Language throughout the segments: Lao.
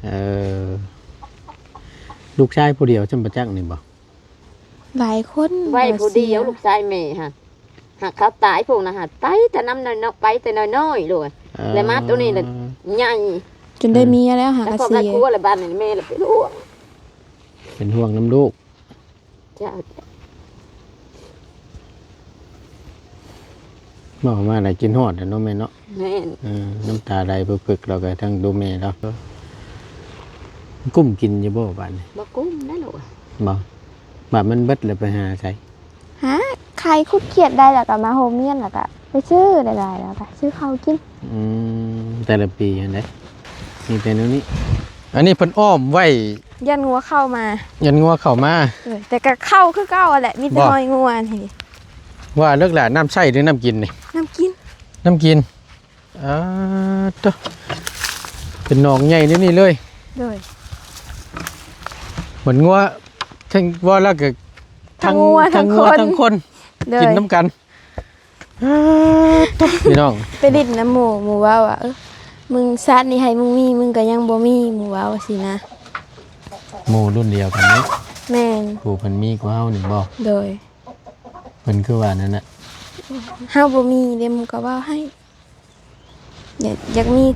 ເອີ ລູກຊາຍຜູ້ດຽວຈຳປະຈັກນີ້ບໍ່? ຫຼາຍຄົນ ໄວ້ຜູ້ດຽວ ວ່າເສຍ ລູກຊາຍແມ່ຫັ້ນ ຫາກເຂົາຕາຍພວກນັ້ນຫາກໄປແຕ່ນຳນ້ອຍໆ ໄປແຕ່ນ້ອຍໆໂລດ ເອີ ແລ້ວມາໂຕນີ້ລະໃຫຍ່ ຈົນໄດ້ເມຍແລ້ວ ຫາກະເສຍ ແລ້ວຄອບແລ້ວຄົວລະບາດນີ້ແມ່ລະເປັນຫ່ວງ ເປັນຫ່ວງນຳລູກ ເຈົ້າ ເວົ້າມາແລ້ວຄິດຮອດແຫຼະເນາະແມ່ເນາະ. ແມ່ນ ເອີ ນ້ຳຕາໄຫຼປຶກໆ ລາວກະທັງດູແມ່ລາວ ກຸ້ມກິນຢູ່ບໍ່ບາດນີ້? ບໍ່ກຸ້ມແລ້ວລູກ ບໍ່ ບາດມັນເບິດແລ້ວໄປຫາໃສ? ຫາຂາຍຂຸດຂຽດໄດ້ ແລ້ວກະມາໂຮມຮຽນ ແລ້ວກະໄປຊື້ຫຼາຍໆ ແລ້ວກະຊື້ເຂົ້າກິນ. ອືມ ແຕ່ລະປີຫັ້ນເດ້ ມີແຕ່ແນວນີ້ ອັນນີ້ເພິ່ນອ້ອມໄວ້ ຢ້ານງົວເຂົ້າມາ ຢ້ານງົວເຂົ້າມາ ເອີ ແຕ່ກະເຂົ້າຄືເກົ່າຫັ້ນແຫຼະ ມີແຕ່ ບໍ່ ຮອຍງົວນີ້. ວ່າເລີກລະ ນ້ຳໃຊ້ຫຼືນ້ຳກິນນີ້? ນ້ຳກິນ ນ້ຳກິນ. ອາ ໂຕ ເປັນໜອງໃຫຍ່ແນວນີ້ເລີຍ. ໂດຍ ເໝືອນງົວ ທັງ ວ່າແລ້ວກະ ທັງ ທັງງົວ ທັງຄົນ ກິນນຳກັນ. ອາ ໂຕ ພີ່ນ້ອງ ໄປຫຼິ້ນນຳໝູ່ ໝູ່ເວົ້າວ່າ ເອີ ມຶງຊາດນີ້ໃຫ້ມຶງມີ ມຶງກະຍັງບໍ່ມີ ໝູ່ເວົ້າຊີ້ນະ. ໝູ່ລຸ້ນດຽວກັນເນາະ. ແມ່ນ ຜູ້ເພິ່ນມີກວ່າເຮົານີ້ບໍ່? ໂດຍ ເພິ່ນຄືວ່ານັ້ນນະ ເຮົາບໍ່ມີເດ້ ໝູ່ກະເວົ້າໃຫ້ ຢາກ ຢາກມີ.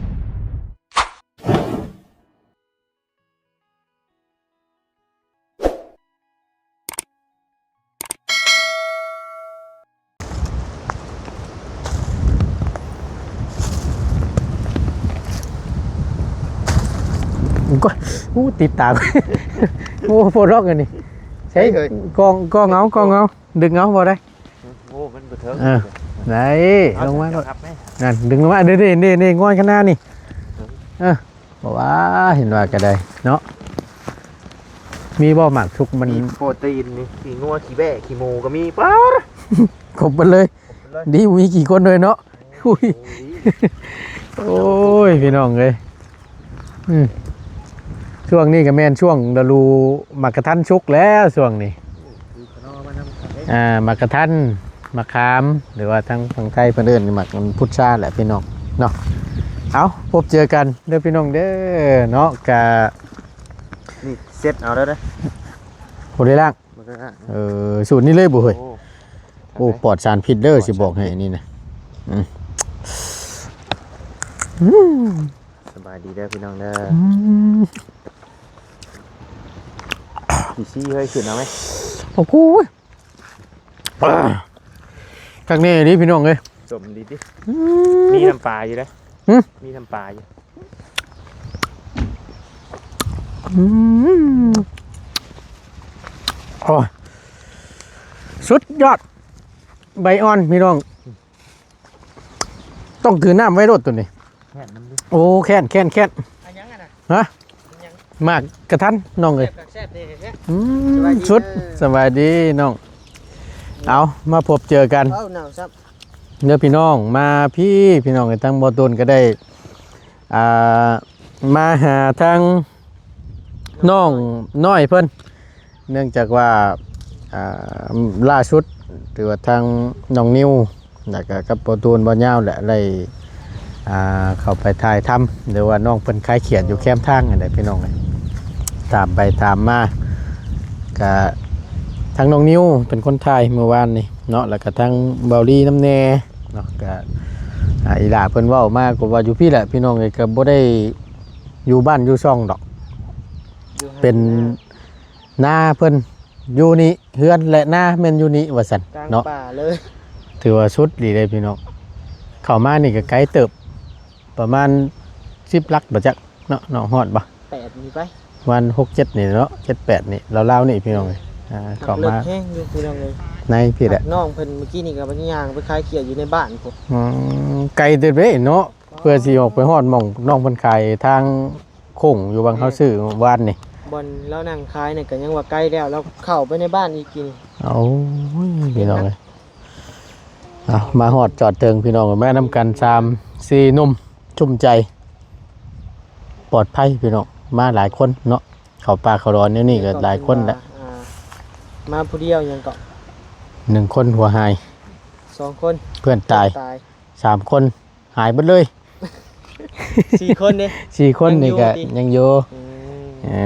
ໂອ້ຍ ໂອ້ ຕິດຕາ ໂອ້ ໂພລັອກອັນນີ້ ໃສ່ ເຮີ້ຍ ກ້ອງ ກ້ອງເອົາ ກ້ອງເອົາ ດຶງເອົາບໍ່ໄດ້. ໂອ້ ມັນບໍ່ເຖິງ ເອີ ໄດ້ ເອົາ ລົງມາ ຈັບແມ່ ນັ້ນ ດຶງລົງມາ ນີ້ໆໆ ງອຍຂະໜາດນີ້ ເອີ ເອີ ບໍ່ວ່າ ເຫັນວ່າກະໄດ້ເນາະ. ມີບໍ່ໝາກສຸກມັນ? ມີໂປຣຕີນນີ້ ຂີ້ງົວ ຂີ້ແບ້ ຂີ້ໝູກະມີ ປາດ ຄົບເບິດເລີຍ ຄົບເບິດເລີຍ. ດີບໍ່ມີຂີ້ຄົນດ້ວຍເນາະ. ໂອ້ຍ ໂອ້ຍ ພີ່ນ້ອງເອີຍ ອືມ ຊ່ວງນີ້ກະແມ່ນຊ່ວງລະດູໝາກກະທັນສຸກແລ້ວຊ່ວງນີ້ ອືມ ອ່າ ໝາກກະທັນ ໝາກຂາມ ຫຼືວ່າທາງຝັ່ງໄທເພິ່ນເອີ້ນໝາກພຸດຊາແຫຼະພີ່ນ້ອງເນາະ. ເອົາ ພົບເຈີກັນເດີພີ່ນ້ອງເດີເນາະ. ກະນີ້ເຊັດເອົາແລ້ວເດີ ບໍ່ໄດ້ລ້າງ ບໍ່ໄດ້ລ້າງ. ເອີ ສູດນີ້ເລີຍບໍ່ເຮີ້ຍ? ໂອ້ ໂອ້ ປອດສານພິດເດີ ປອດສານພິດ ຊິບອກໃຫ້ນີ້ນະ ອືມ ອືມ. ສະບາຍດີເດີພີ່ນ້ອງເດີ ອືມ ອີຊີເຮີ້ຍ ຂຶ້ນເອົາໄໝ? ໂອ້ໂຫ ຄັກແນ່ເດພີ່ນ້ອງເອີຍ ສົ້ມດີຕິ ອືມ ມີນ້ຳປາຢູ່ເດ້ ຫຶ ມີນ້ຳປາຢູ່ ອືມ ໂອ້ຍ ສຸດຍອດ ໃບອ່ອນພີ່ນ້ອງ. ຕ້ອງກືນນ້ຳໄວ້ໂລດໂຕນີ້ ແຄນນຳ ໂອ້ ແຄນ ແຄນ ແຄນ ອັນຫຍັງຫັ້ນນະ? ຮະ? ອັນຫຍັງ? ໝາກກະທັນນ້ອງເອີຍ ແຊບ ແຊບເດ້ ອືມ ສະບາຍດີເດີ ສຸດ ສະບາຍດີນ້ອງ. ເອົາ ມາພົບເຈີກັນ ເອີ ໜາວຊ້ຳ ເດີພີ່ນ້ອງ ມາພີ້ ພີ່ນ້ອງເອີຍ ທາງບໍ່ໂຕນກະໄດ້ ອ່າ ມາຫາທາງນ້ອງນ້ອຍເພິ່ນ ເນື່ອງຈາກວ່າ ອ່າ ລ່າສຸດ ຖືວ່າທາງນ້ອງນິວ ແລ້ວກະກັບບໍ່ຕູນ ບໍ່ຍາວແຫຼະ ໄດ້ ອ່າ ເຂົ້າໄປຖ່າຍທຳ ຫຼືວ່ານ້ອງເພິ່ນຂາຍຂຽດຢູ່ແຄມທາງຫັ້ນແຫຼະພີ່ນ້ອງເອີຍ ຖາມໄປຖາມມາ ກະທາງນ້ອງນິວເປັນຄົນຖ່າຍມື້ວານນີ້ເນາະ ແລ້ວກະທາງເບົາລີນຳແດ່ເນາະ ກະ ອ່າ ອີ່ຫຼ້າເພິ່ນເວົ້າມາ ກະວ່າຢູ່ພີ້ແຫຼະພີ່ນ້ອງເອີຍ ກະບໍ່ໄດ້ຢູ່ບ້ານຢູ່ຊ່ອງດອກ ເປັນນາເພິ່ນຢູ່ນີ້ ເຮືອນ ແລະ ນາແມ່ນຢູ່ນີ້ວ່າຊັ້ນເນາະ ກາງປ່າເລີຍ ຖືວ່າສຸດອີ່ຫຼີເດ້ພີ່ນ້ອງ ເຂົ້າມານີ້ກະໄກເຕີບ ປະມານສິບຫຼັກບໍ່ຈັກເນາະ ນ້ອງຮອດບໍ່? ແປດນີ້ໄປ ປະມານຫົກເຈັດນີ້ເນາະ ເຈັດແປດນີ້ ລາວໆນີ້ພີ່ນ້ອງເອີຍ ອ່າ ເຂົ້າມາ ເລິກແຮງຢູ່ພີ່ນ້ອງເອີຍ ໃນພີ້ແຫຼະ ນ້ອງເພິ່ນມື້ກີ້ນີ້ກະໄປຍ່າງໄປຂາຍຂຽດຢູ່ໃນບ້ານພຸ້ນ ອືມ ໄກເຕີບເດ້ເນາະ ເພື່ອຊິອອກໄປຮອດໝ່ອງນ້ອງເພິ່ນຂາຍທາງໂຄ້ງຢູ່ວັງເຮົາຊື້ວານນີ້ ບ່ອນລາວນັ່ງຂາຍນີ້ກະຍັງວ່າໄກແລ້ວ ລາວເຂົ້າໄປໃນບ້ານອີກກິນ ໂອ້ຍ ພີ່ນ້ອງເອີຍ ເອົາ ມາຮອດຈອດເຖິງພີ່ນ້ອງ ມານຳກັນສາມສີ່ໜຸ່ມ ຊຸ່ມໃຈ ປອດໄພພີ່ນ້ອງ ມາຫຼາຍຄົນເນາະ ເຂົ້າປ່າເຂົ້າດອນແນວນີ້ກະຫຼາຍຄົນແຫຼະ ອ່າ ມາຜູ້ດຽວຫຍັງເກາະ ໜຶ່ງຄົນຫົວຫາຍ ສອງຄົນ ເພື່ອນຕາຍ ຕາຍ ສາມຄົນ ຫາຍເບິດເລີຍ ສີ່ຄົນເດ້ ສີ່ຄົນນີ້ກໍ ຍັງຢູ່ຕິ ຍັງຢູ່ ອືມ ເອີ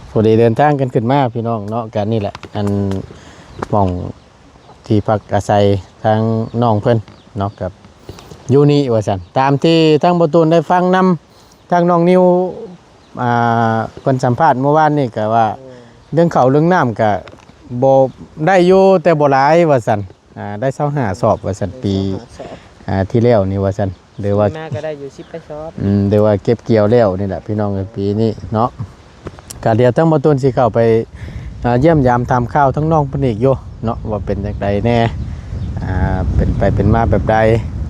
ພໍດີເດີນທາງກັນຂຶ້ນມາພີ່ນ້ອງເນາະ ກໍນີ້ແຫຼະ ອັນ ໝ່ອງທີ່ພັກອາໄສທາງນ້ອງເພິ່ນເນາະ ກໍຢູ່ນີ້ວ່າຊັ້ນ ຕາມທີ່ທາງບໍ່ຕູນໄດ້ຟັງນຳ ທາງນ້ອງນິວ ອ່າ ເພິ່ນສຳພາດມື້ວານນີ້ກໍວ່າ ເອີ ເລື່ອງເຂົ້າເລື່ອງນ້ຳກໍບໍ່ໄດ້ຢູ່ ແຕ່ບໍ່ຫຼາຍວ່າຊັ້ນ ອ່າ ໄດ້ຊາວຫ້າສອບວ່າຊັ້ນ ໄດ້ຊາວຫ້າສອບ ປີ ອ່າ ທີ່ແລ້ວນີ້ວ່າຊັ້ນ ຫຼືວ່າ ປີມາກໍໄດ້ຢູ່ສິບປາຍສອບ ອືມ ຫຼືວ່າເກັບກ່ຽວແລ້ວນີ້ແຫຼະພີ່ນ້ອງເອີຍ ປີນີ້ເນາະ ກໍດຽວທາງບໍ່ຕູນຊິເຂົ້າໄປ ອ່າ ຢ້ຽມຢາມຖາມຂ່າວທາງນ້ອງເພິ່ນອີກຢູ່ເນາະ ວ່າເປັນຈັ່ງໃດແດ່ ອ່າ ເປັນໄປເປັນມາແບບໃດ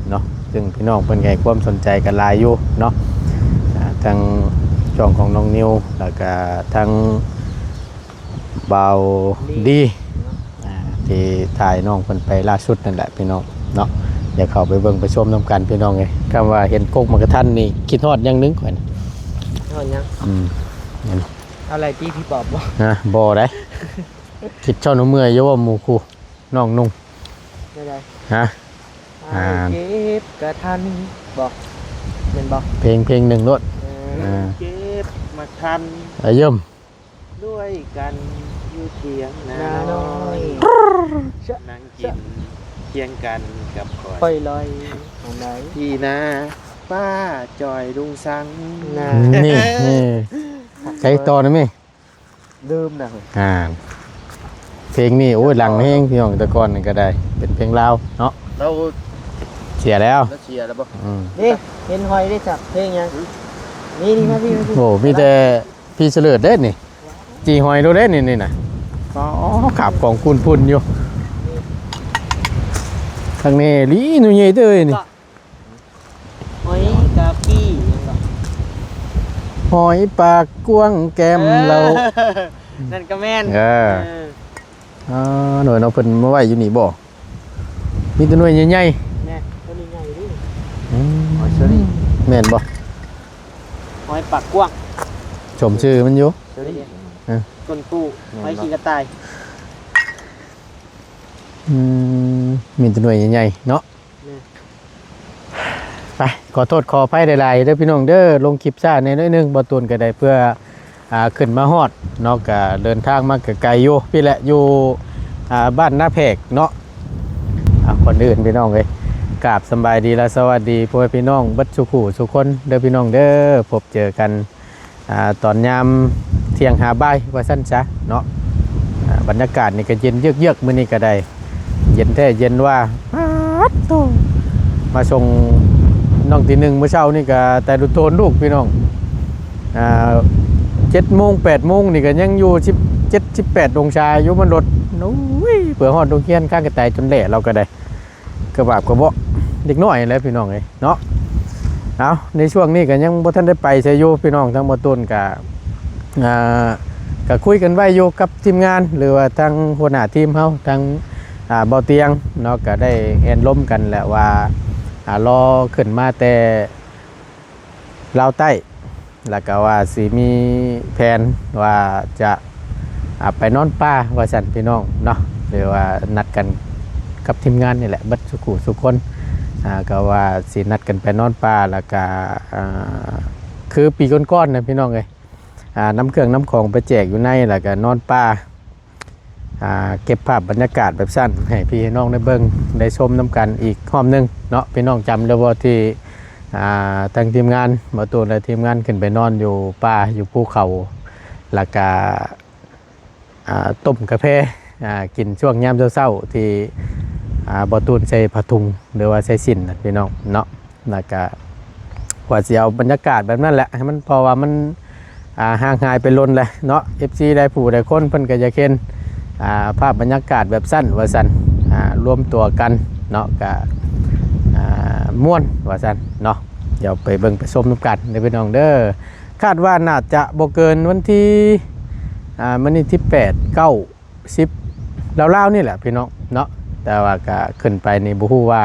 ເນາະ ຊຶ່ງພີ່ນ້ອງເພິ່ນກໍໃຫ້ຄວາມສົນໃຈກັນຫຼາຍຢູ່ເນາະ ອ່າ ທັງຊ່ອງຂອງນ້ອງນິວ ແລ້ວກໍທັງບ່າວດີ ອ່າ ທີ່ຖ່າຍນ້ອງເພິ່ນໄປລ່າສຸດນັ້ນແຫຼະພີ່ນ້ອງເນາະ ດຽວເຂົ້າໄປເບິ່ງໄປຊົມນຳກັນພີ່ນ້ອງເອີຍ ຄຳວ່າເຫັນກົກໝາກກະທັນນີ້ຄິດຮອດຢ່າງໜຶ່ງຂ້ອຍນະ ຮອດຫຍັງ? ອືມ ເອົາໄຫຼຕີຜີປອບບໍ່? ຮະ ບໍ່ໄດ໋ ຄິດເຊົ້າໜູເມື່ອຍຢູ່ວ່າໝູ່ຄູ່ ນ້ອງນຸ່ງ ແນວໃດ? ຮະ? ອ້າຍ ອ່າ ເກັບກະທັນ ບໍ່ ແມ່ນບໍ່? ເພງ ເພງໜຶ່ງໂລດ ເອີ ອ່າ ເກັບມາທັນ ອາ ເຢີມ ດ້ວຍກັນຢູ່ຖຽງນານ້ອຍ ນານ້ອຍ ນັ່ງກິນຄຽງກັນກັບຂ້ອຍ ຂ້ອຍລອຍ ທີ່ນາປ້າຈ່ອຍລຸງສັງ ນາ ນີ້ ນີ້ ໃຊ້ຕໍ່ນະແມ່ ລືມນະ ອ່າ ເພງນີ້ ໂອ້ຍ ດັງແຮງພີ່ນ້ອງ ແຕ່ກ່ອນນີ້ກໍໄດ້ ເປັນເພງລາວເນາະ ລາວເສຍແລ້ວ ລາວເສຍແລ້ວບໍ່? ອືມ ເດ້ ເຫັນຫອຍໄດ້ຈັກເພງຫຍັງ? ນີ້ ນີ້ ມາພີ່ ມາພີ່ ໂອ້ ມີແຕ່ ພີ່ສະເຫຼີດເດ້ນີ້ ຈີ່ຫອຍໂລດເດ້ນີ້ ນີ້ນະ ອໍ ຂາບຂອງຄູນພຸ້ນຢູ່ ທາງນີ້ລີໜູເຍເດີນີ້ ຫອຍກາກີ້ ຫອຍປາກກວ້າງແກ້ມເຫຼົ້າ ເອີ ນັ້ນກໍແມ່ນ ເອີ ເອີ ອ່າ ໜ່ວຍນ້ອງເພິ່ນມາໄວ້ຢູ່ນີ້ບໍ່? ມີແຕ່ໜ່ວຍໃຫຍ່ໆ ແມ່ນ ໂຕນີ້ໃຫຍ່ເດ້ ອືມ ຫອຍເຊີຣີ ແມ່ນບໍ່? ຫອຍປາກກວ້າງ ສົມຊື່ມັນຢູ່ ເຊີຣີ ເອີ ຕົ້ນປູ້ ແມ່ນບໍ່? ຫອຍຂີ້ກະຕ່າຍ ອືມ ມີແຕ່ໜ່ວຍໃຫຍ່ໆເນາະ ແມ່ນ ໄປ ຂໍໂທດຂໍອະໄພຫຼາຍໆເດີພີ່ນ້ອງເດີ ລົງຄລິບຊ້າແດ່ໜ້ອຍໜຶ່ງ ບໍ່ຕູນກໍໄດ້ເພື່ອ ອ່າ ຂຶ້ນມາຮອດເນາະ ກະເດີນທາງມາກະໄກຢູ່ ພີ້ແຫຼະ ຢູ່ ອ່າ ບ້ານນາແພກເນາະ ອ່າ ກ່ອນອື່ນພີ່ນ້ອງເອີຍ ກາບສຳບາຍດີ ແລະ ສະຫວັດດີພໍ່ແມ່ພີ່ນ້ອງເບິດສູ່ຄູ່ສູ່ຄົນເດີພີ່ນ້ອງເດີ ພົບເຈີກັນ ອ່າ ຕອນຍາມທ່ຽງຫາບ່າຍວ່າຊັ້ນຊະເນາະ ອ່າ ບັນຍາກາດນີ້ກະເຢັນເຍືອກໆ ມື້ນີ້ກະໄດ້ ເຢັນແທ້ເຢັນວ່າ ປາດໂທ້ ມາສົ່ງນ້ອງຕີໜຶ່ງມື້ເຊົ້ານີ້ກະແຕ່ລຸດໂທນລູກພີ່ນ້ອງ ອ່າ ເຈັດໂມງແປດໂມງນີ້ກະຍັງຢູ່ສິບເຈັດ ສິບແປດອົງສາຢູ່ ມັນລົດ ໂອ້ຍ ເພື່ອຮອດໂຮງຮຽນຄ້າງກະຕ່າຍຈົນແຫຼ້ ລາວກະໄດ້ ກະບາບກະເບາະ ເດັກນ້ອຍແຫຼະພີ່ນ້ອງເອີຍເນາະ ເອົາ ໃນຊ່ວງນີ້ກະຍັງບໍ່ທັນໄດ້ໄປໃສຢູ່ພີ່ນ້ອງ ທາງບໍ່ຕູນກະ ອ່າ ກະຄຸຍກັນໄວ້ຢູ່ກັບທີມງານ ຫຼືວ່າທາງຫົວໜ້າທີມເຮົາ ທາງ ອ່າ ບໍ່ຕຽງເນາະ ກະໄດ້ແອ່ນລົມກັນແຫຼະວ່າ ອ່າ ລໍຂຶ້ນມາແຕ່ລາວໃຕ້ ແລ້ວກະວ່າຊິມີແຜນວ່າຈະ ອ່າ ໄປນອນປ່າວ່າຊັ້ນພີ່ນ້ອງເນາະ ຫຼືວ່ານັດກັນກັບທີມງານນີ້ແຫຼະ ເບິດສູ່ຄູ່ສູ່ຄົນ ອ່າ ກະວ່າຊິນັດກັນໄປນອນປ່າ ແລ້ວກະ ອ່າ ຄືປີກ່ອນໆນະພີ່ນ້ອງເອີຍ ອ່າ ນຳເຄື່ອງນຳຂອງໄປແຈກຢູ່ໃນ ແລ້ວກະນອນປ່າ ອ່າ ເກັບພາບບັນຍາກາດແບບຊັ້ນ ໃຫ້ພີ່ໃຫ້ນ້ອງໄດ້ເບິ່ງໄດ້ຊົມນຳກັນອີກຮອບໜຶ່ງເນາະ ພີ່ນ້ອງຈຳໄດ້ບໍ່ ທີ່ ອ່າ ທາງທີມງານ ບໍ່ຕູນ ແລະ ທີມງານຂຶ້ນໄປນອນຢູ່ປ່າຢູ່ພູເຂົາ ແລ້ວກະ ອ່າ ຕົ້ມກາແຟ ອ່າ ກິນຊ່ວງຍາມເຊົ້າໆ ທີ່ ອ່າ ບໍ່ຕູນໃສ່ຜ້າຖົງ ຫຼືວ່າໃສ່ສິ້ນນະພີ່ນ້ອງເນາະ ແລ້ວກະວ່າຊິເອົາບັນຍາກາດແບບນັ້ນແຫຼະ ໃຫ້ມັນ ເພາະວ່າມັນ ອ່າ ຫ່າງຫາຍໄປດົນແລ້ວເນາະ ເອັຟຊີ ຫຼາຍຜູ້ຫຼາຍຄົນເພິ່ນກະຢາກເຫັນ ອ່າ ພາບບັນຍາກາດແບບຊັ້ນວ່າຊັ້ນ ອ່າ ລວມຕົວກັນເນາະ ກະ ອ່າ ມ່ວນວ່າຊັ້ນເນາະ ດຽວໄປເບິ່ງໄປຊົມນຳກັນເດີພີ່ນ້ອງເດີ ຄາດວ່າໜ້າຈະບໍ່ເກີນວັນທີ ອ່າ ມື້ນີ້ທີແປດ ເກົ້າ ສິບ ລາວໆນີ້ແຫຼະພີ່ນ້ອງເນາະ ແຕ່ວ່າກະຂຶ້ນໄປນີ້ບໍ່ຮູ້ວ່າ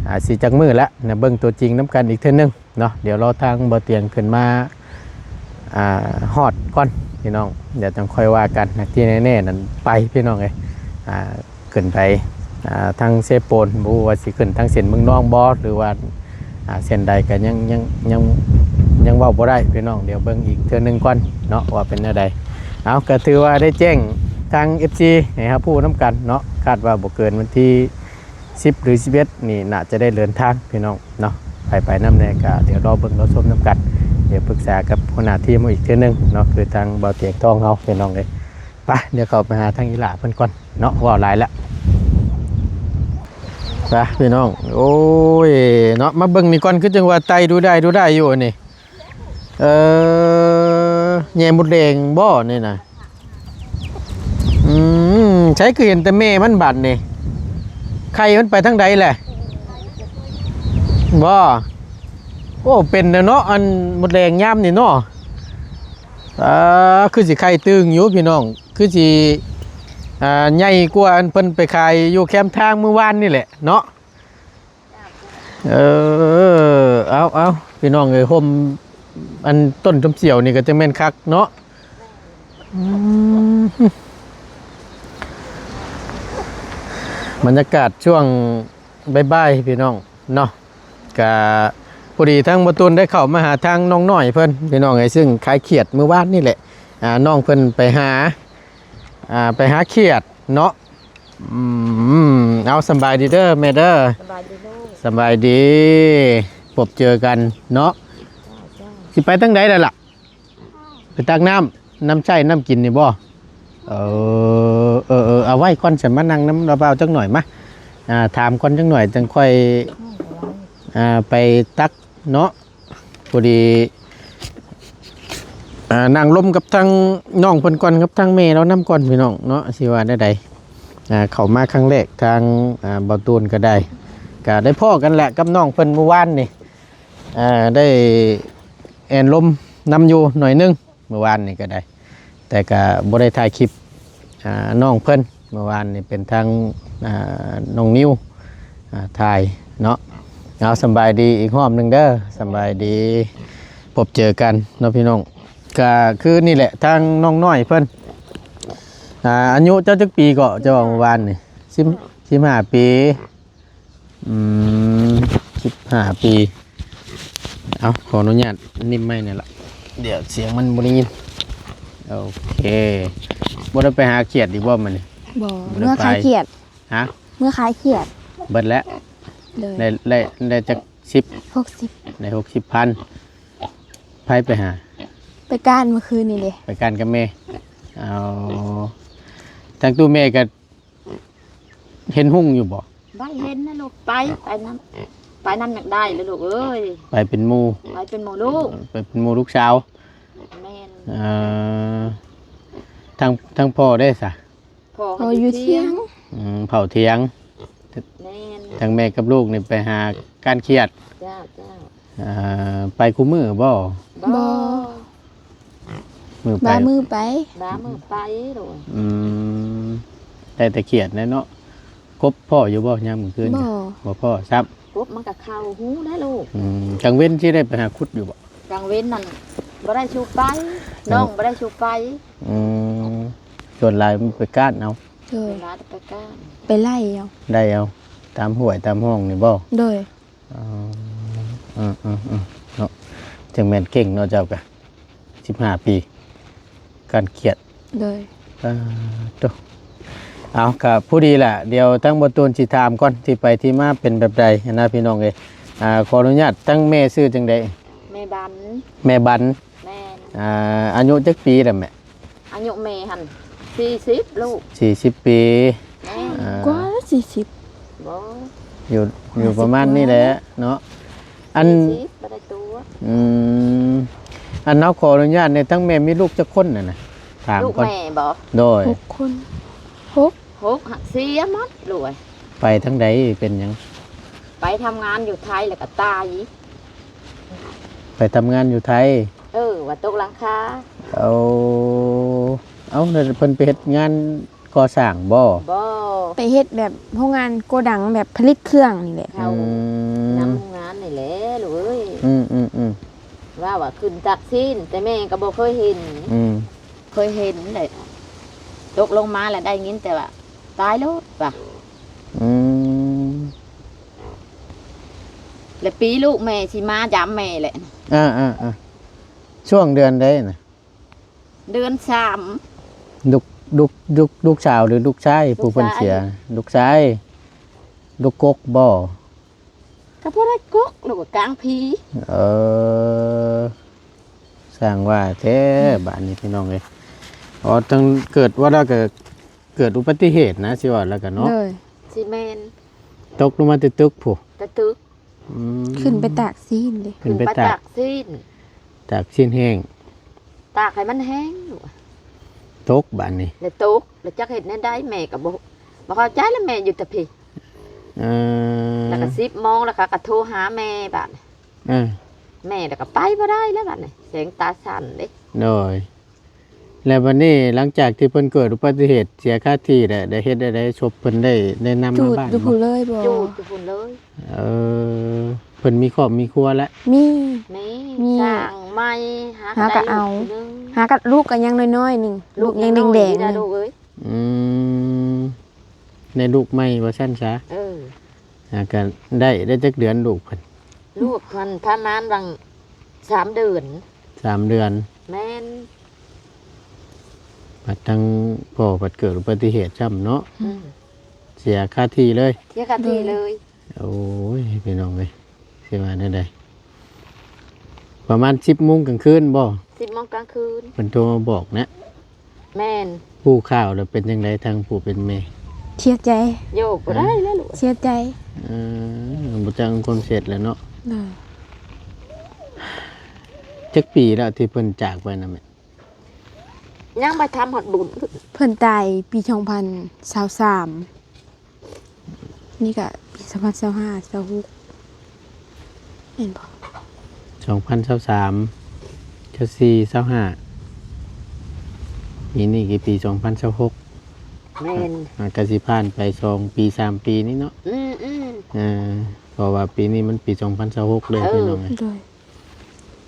ອ່າ ຊິຈັກມື້ແລ້ວນະ ເບິ່ງຕົວຈິງນຳກັນອີກເທື່ອໜຶ່ງເນາະ ດຽວລໍທາງບໍ່ຕຽງຂຶ້ນມາ ອ່າ ຮອດກ່ອນພີ່ນ້ອງ ດຽວຈັ່ງຄ່ອຍວ່າກັນນະ ທີ່ແນ່ໆນັ້ນໄປພີ່ນ້ອງເອີຍ ອ່າ ຂຶ້ນໄປ ອ່າ ທາງເຊໂປນ ບໍ່ຮູ້ວ່າຊິຂຶ້ນທາງເສັ້ນເມືອງນອງບໍ່ ຫຼືວ່າ ອ່າ ເຊັ່ນໃດກໍຍັງ ຍັງ ຍັງ ຍັງເວົ້າບໍ່ໄດ້ພີ່ນ້ອງ. ດຽວເບິ່ງອີກເທື່ອໜຶ່ງກ່ອນເນາະ ວ່າເປັນແນວໃດ. ເອົາ ກໍຖືວ່າໄດ້ແຈ້ງທາງ ເອັຟຊີ ໃຫ້ຮັບຮູ້ນຳກັນເນາະ. ຄາດວ່າບໍ່ເກີນວັນທີສິບ ຫຼື ສິບເອັດ ນີ້ ໜ້າຈະໄດ້ເດີນທາງພີ່ນ້ອງເນາະ. ໃຜໄປນຳແດ່ກໍດຽວລໍເບິ່ງລໍຊົມນຳກັນ. ດຽວປຶກສາກັບຫົວໜ້າທີມເຮົາອີກເທື່ອໜຶ່ງເນາະ ຄືທາງບ່າວຕຽງທອງເຮົາພີ່ນ້ອງເອີຍ. ໄປ ດຽວເຂົ້າໄປຫາທາງອີ່ຫຼ້າເພິ່ນກ່ອນເນາະ ເວົ້າຫຼາຍແລ້ວ. ໄປພີ່ນ້ອງ ໂອ້ຍເນາະ ມາເບິ່ງນີ້ກ່ອນ ຄືຈັ່ງວ່າໄຕ່ດູໄດ້ດູໄດ້ຢູ່ນີ້. ເອີ ແຍ່ມົດແດງບໍ່ນີ້ນະ? ອືມ ໃສຄືເຫັນແຕ່ແມ່ມັນບາດນີ້ ໄຂ່ມັນໄປທາງໃດແຫຼະ? ບໍ່ ໂອ້ ເປັນແລ້ວເນາະ ອັນມົດແດງຍາມນີ້ເນາະ. ອ່າ ຄືຊິໄຂ່ຕຶງຢູ່ພີ່ນ້ອງ ຄືຊິ ອ່າ ໃຫຍ່ກວ່າອັນເພິ່ນໄປຂາຍຢູ່ແຄມທາງມື້ວານນີ້ແຫຼະເນາະ. ເອີ ເອົາ ເອົາ ພີ່ນ້ອງເອີຍ ຮົ່ມອັນຕົ້ນຊົມສຽວນີ້ກໍຈັ່ງແມ່ນຄັກເນາະ. ອືມ ບັນຍາກາດຊ່ວງບ່າຍໆ ພີ່ນ້ອງເນາະ ກະພໍດີທາງບ່າວຕູນໄດ້ເຂົ້າມາຫາທາງນ້ອງນ້ອຍເພິ່ນ ພີ່ນ້ອງເອີຍ ຊຶ່ງຂາຍຂຽດມື້ວານນີ້ແຫຼະ. ອ່າ ນ້ອງເພິ່ນໄປຫາ ອ່າ ໄປຫາຂຽດເນາະ. ອືມ ເອົາ ສຳບາຍດີເດີແມ່ເດີ. ສະບາຍດີລູກ. ສະບາຍດີ. ພົບເຈີກັນເນາະ. ເຈົ້າ ເຈົ້າ. ຊິໄປທາງໃດລະລະ? ໄປຕັກນ້ຳ ນ້ຳໃຊ້ນ້ຳກິນນີ້ບໍ່? ເອີ ເອີ ເອີ ເອົາໄວ້ກ່ອນ ຊັ້ນມານັ່ງນຳລາວບ່າວຈັກໜ້ອຍມາ. ອ່າ ຖາມກ່ອນຈັກໜ້ອຍ ຈັ່ງຄ່ອຍ ອ່າ ໄປຕັກເນາະ. ພໍດີ ອ່າ ນັ່ງລົມກັບທາງນ້ອງເພິ່ນກ່ອນ ກັບທາງແມ່ລາວນຳກ່ອນ ພີ່ນ້ອງເນາະ ຊິວ່າແນວໃດ. ອ່າ ເຂົ້າມາຄັ້ງແລກ ທາງ ອ່າ ບ່າວຕູນກໍໄດ້ ກໍໄດ້ພໍ້ກັນແຫຼະກັບນ້ອງເພິ່ນມື້ວານນີ້. ອ່າ ໄດ້ແອ່ນລົມນຳຢູ່ໜ້ອຍໜຶ່ງ ມື້ວານນີ້ກໍໄດ້ ແຕ່ກໍບໍ່ໄດ້ຖ່າຍຄລິບ ອ່າ ນ້ອງເພິ່ນ. ມື້ວານນີ້ເປັນທາງ ອ່າ ນ້ອງນິວ ອ່າ ຖ່າຍເນາະ. ເອົາ ສຳບາຍດີອີກຮອບໜຶ່ງເດີ. ສຳບາຍດີ. ພົບເຈີກັນເນາະພີ່ນ້ອງ. ກໍຄືນີ້ແຫຼະ ທາງນ້ອງນ້ອຍເພິ່ນ. ອ່າ ອາຍຸເຈົ້າຈັກປີເກາະ ເຈົ້າເວົ້າມື້ວານນີ້? ສິບ ສິບຫ້າປີ. ອືມ ສິບຫ້າປີ. ເອົາ ຂໍອະນຸຍາດນິມໄມແດ່ລະ ດຽວສຽງມັນບໍ່ໄດ້ຍິນ. ໂອເຄ. ບໍ່ໄດ້ໄປຫາຂຽດອີກບໍ່ມື້ນີ້? ບໍ່ ບໍ່ໄດ້ໄປ. ເມືອຂາຍຂຽດ. ຮະ? ເມືອຂາຍຂຽດ. ເບິດແລ້ວ? ໂດຍ. ໄດ້ ໄດ້ ໄດ້ຈັກສິບ? ຫົກສິບ. ໄດ້ຫົກສິບພັນ. ໃຜໄປຫາ? ໄປການມື້ຄືນນີ້ເດ້. ໄປການກັບແມ່. ເອົາ ທາງຕູ້ແມ່ກໍ ເຫັນຮຸ່ງຢູ່ບໍ່? ໄດ້ເຫັນນະລູກ. ໄປ ໄປນຳ ໄປນຳຍັງໄດ້ລະລູກເອີຍ. ໄປເປັນໝູ່ ໄປເປັນໝູ່ລູກ. ເອີ ໄປເປັນໝູ່ລູກສາວ. ແມ່ນ. ເອີ ທາງ ທາງພໍ່ເດ້ສະ? ພໍ່ ພໍ່ຢູ່ຖຽງ. ອືມ ເຝົ້າຖຽງ. ແມ່ນ. ທາງແມ່ກັບລູກນີ້ໄປຫາການຂຽດ. ເຈົ້າ ເຈົ້າ. ອ່າ ໄປຄູ່ມື້ບໍ່? ບໍ່ ບໍ່. ມື້ໄປ ບາງມື້ໄປ. ບາງມື້ໄປໂລດ. ອືມ ໄດ້ແຕ່ຂຽດແຫຼະເນາະ. ກົບພໍ້ຢູ່ບໍ່ຍາມກາງຄືນ? ບໍ່ ບໍ່ພໍ້ຊ້ຳ. ກົບມັນກໍເຂົ້າຫູແລ້ວລູກ. ອືມ ກາງເວັນຊິໄດ້ໄປຫາຂຸດຢູ່ບໍ່? ກາງເວັນນັ້ນບໍ່ໄດ້ຊູໄປ. ກາງ ນ້ອງບໍ່ໄດ້ຊູໄປ. ອືມ ສ່ວນຫຼາຍມັນໄປກ້ານເອົາ. ໂດຍ. ສ່ວນຫຼາຍໄປກ້ານ ໄປໄລ່ເອົາ. ໄລ່ເອົາ ຕາມຫ້ວຍຕາມຮ່ອງນີ້ບໍ່? ໂດຍ. ອໍ ເອີ ເອີ ເອີ ເນາະ ຈັ່ງແມ່ນເກັ່ງເນາະເຈົ້າກະ ສິບຫ້າປີ ການຂຽດ. ໂດຍ. ປາໂຕ. ເອົາ ກະພໍດີລະ ດຽວທາງບ່າວຕູນຊິຖາມກ່ອນ ທີ່ໄປທີ່ມາເປັນແບບໃດຫັ້ນນະ ພີ່ນ້ອງເອີຍ. ອ່າ ຂໍອະນຸຍາດ ທາງແມ່ຊື່ຈັ່ງໃດ? ແມ່ບັນ. ແມ່ບັນ. ແມ່ນ. ອ່າ ອາຍຸຈັກປີລະແມ່? ອາຍຸແມ່ຫັ້ນສີ່ສິບລູກ. ສີ່ສິບປີ. ແມ່ນ. ອ່າ ກວ່າສີ່ສິບ. ບໍ່ ຢູ່ ຢູ່ປະມານນີ້ແຫຼະເນາະ. ອັນ ສີ່ສິບບໍ່ໄດ້ຕົວະ. ອືມ ອັນ ເຮົາຂໍອະນຸຍາດແດ່ ທັງແມ່ມີລູກຈັກຄົນຫັ້ນນະ? ຖາມກ່ອນ. ລູກແມ່ບໍ່? ໂດຍ. ຫົກຄົນ. ຫົກ. ຫົກ ຫັກເສຍໝົດລູກເອີຍ. ໄປທາງໃດ ເປັນຫຍັງ? ໄປທຳງານຢູ່ໄທແລ້ວກໍຕາຍ. ໄປທຳງານຢູ່ໄທ. ເອີ ວ່າຕົກຫຼັງຄາ. ໂອ້ ເອົ້າ ແລ້ວເພິ່ນໄປເຮັດງານກໍ່ສ້າງບໍ່? ບໍ່ ໄປເຮັດແບບໂຮງງານໂກດັງ ແບບຜະລິດເຄື່ອງນີ້ແຫຼະ. ເຂົາ ອືມ ນຳໂຮງງານນີ້ແຫຼະລູກເອີຍ. ອືມໆໆ ວ່າ ວ່າຂຶ້ນຕັກຊີ້ນ ແຕ່ແມ່ກໍບໍ່ເຄີຍເຫັນ. ອືມ ເຄີຍເຫັນແຫຼະ ຕົກລົງມາແລ້ວໄດ້ຍິນແຕ່ວ່າຕາຍໂລດວ່າ. ອືມ ແລະ ປີລູກແມ່ຊິມາຢາມແມ່ແຫຼະ. ເອີໆໆ ຊ່ວງເດືອນໃດນະ? ເດືອນສາມ. ລູກ ລູກ ລູກ ລູກສາວ ຫຼື ລູກຊາຍ ຜູ້ເພິ່ນເສຍ? ລູກຊາຍ. ລູກຊາຍ. ລູກກົກບໍ່? ກໍບໍ່ໄດ້ກົກ ລູກກໍກາງພີ. ເອີ ຊ່າງວ່າແທ້ ອືມ ບາດນີ້ພີ່ນ້ອງເອີຍ. ອໍ ຕັ້ງເກີດວ່າແລ້ວກໍເກີດອຸບັດຕິເຫດນະ ຊິວ່າແລ້ວກໍເນາະ. ໂດຍ. ຊິແມ່ນ. ຕົກລົງມາແຕ່ຕຶກພຸ້ນ? ແຕ່ຕຶກ. ອືມ ຂຶ້ນໄປຕາກຊີ້ນເດ້. ຂຶ້ນໄປຕາກ ຕາກຊີ້ນ. ຕາກຊີ້ນແຫ້ງ. ຕາກໃຫ້ມັນແຫ້ງ. ຕົກບາດນີ້. ແລ້ວຕົກ ແລ້ວຈັກເຮັດແນວໃດ ແມ່ກໍບໍ່ ບໍ່ເຂົ້າໃຈ ແລ້ວແມ່ຢູ່ແຕ່ພີ້. ເອີ ແລ້ວກໍສິບໂມງ ແລ້ວເຂົາກໍໂທຫາແມ່ບາດນີ້. ເອີ ແມ່ແລ້ວກໍໄປບໍ່ໄດ້ແລ້ວບາດນີ້ ແຂນຕາສັ່ນເດ້. ໂດຍ. ແລ້ວບາດນີ້ ຫຼັງຈາກທີ່ເພິ່ນເກີດອຸບັດຕິເຫດເສຍຄາທີ່ແລ້ວ ໄດ້ເຮັດແນວໃດ? ສົບເພິ່ນໄດ້ ໄດ້ນຳມາບ້ານບໍ່? ຈູດຢູ່ພຸ້ນເລີຍບໍ່? ຈູດຢູ່ພຸ້ນເລີຍ. ເອີ ເພິ່ນມີຄອບມີຄົວແລ້ວ? ມີ ມີ ມີ ສ້າງໃໝ່. ຫາ ຫາກໍເອົາ ຫາກໍລູກກໍຍັງນ້ອຍໆໜຶ່ງ ລູກຍັງແດງໆ ລູກຍັງນ້ອຍຢູ່ເດ້ ອືມ ໃນລູກໃໝ່ວ່າຊັ້ນຊະ. ເອີ ຫາກໍໄດ້ ໄດ້ຈັກເດືອນລູກເພິ່ນ? ລູກເພິ່ນປະມານຫວ່າງສາມເດືອນ. ສາມເດືອນ. ແມ່ນ. ບັດທາງພໍ່ບັດເກີດອຸບັດຕິເຫດຊ້ຳເນາະ. ອືມ ເສຍຄາທີ່ເລີຍ. ເສຍຄາທີ່ເລີຍ. ໂອ້ຍ ພີ່ນ້ອງເອີຍ ຊິວ່າແນວໃດ? ປະມານສິບໂມງກາງຄືນບໍ່? ສິບໂມງກາງຄືນ ເພິ່ນໂທມາບອກນະ. ແມ່ນ. ຮູ້ຂ່າວແລ້ວເປັນຈັ່ງໃດ ທາງຜູ້ເປັນແມ່? ເສຍໃຈ. ໂຍ ບໍ່ໄດ້ແລ້ວລູກ ເສຍໃຈ. ເອີ ບໍ່ຈັກຄວາມເສັດແລ້ວເນາະ. ໂດຍ. ຈັກປີແລ້ວທີ່ເພິ່ນຈາກໄປນະແມ່? ຍັງບໍ່ທັນຮອດບຸນ. ເພິ່ນຕາຍປີສອງພັນຊາວສາມ. ນີ້ກະປີສອງພັນຊາວຫ້າ ຊາວຫົກ ແມ່ນບໍ່? ສອງພັນຊາວສາມ ຊາວສີ່ ຊາວຫ້າ ປີນີ້ກະປີສອງພັນຊາວຫົກ. ແມ່ນ. ມັນກະຊິຜ່ານໄປສອງປີ ສາມປີນີ້ເນາະ. ອືມໆ ເອີ ເພາະວ່າປີນີ້ມັນປີສອງພັນຊາວຫົກເດ້ ເອີ ພີ່ນ້ອງເອີຍ. ໂດຍ.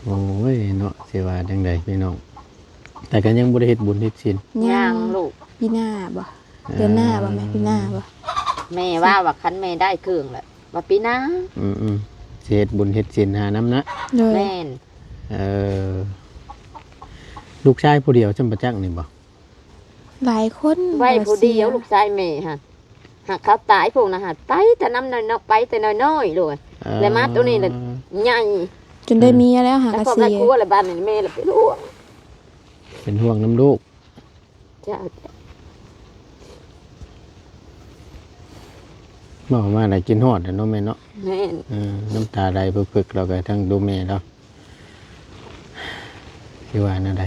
ໂອ້ຍເນາະ ຊິວ່າຈັ່ງໃດພີ່ນ້ອງ ແຕ່ກໍຍັງບໍ່ໄດ້ເຮັດບຸນເຮັດສິນ. ຍັງ ຍັງລູກ. ປີໜ້າບໍ່? ເອີ ເດືອນໜ້າບໍ່ແມ່? ປີໜ້າບໍ່? ແມ່ວ່າ ວ່າຄັນແມ່ໄດ້ເຄື່ອງແລ້ວ ວ່າປີໜ້າ. ອືມໆ ຊິເຮັດບຸນເຮັດສິນຫານຳນະ. ໂດຍ. ແມ່ນ. ເອີ ລູກຊາຍຜູ້ດຽວຊ່ຳປະຈັກນີ້ບໍ່? ຫຼາຍຄົນ ໄວ້ຜູ້ດຽວ ເສຍ ລູກຊາຍແມ່ຫັ້ນ ຫາກເຂົາຕາຍພວກນັ້ນຫາກໄປແຕ່ນຳນ້ອຍໆ ໄປແຕ່ນ້ອຍໆໂລດ. ເອີ ແລ້ວມາໂຕນີ້ລະໃຫຍ່ ຈົນໄດ້ເມຍແລ້ວ ຫາກະເສຍ ແລ້ວຄອບຄອບຄົວລະບາດນີ້ແມ່ລະເປັນຫ່ວງ ເປັນຫ່ວງນຳລູກ. ເຈົ້າ. ເວົ້າມາລະຄິດຮອດແຫຼະເນາະແມ່ເນາະ. ແມ່ນ. ເອີ ນ້ຳຕາໄຫຼປຶກໆ ລາວກະທັງດູແມ່ລາວ. ຊິວ່າແນວໃດ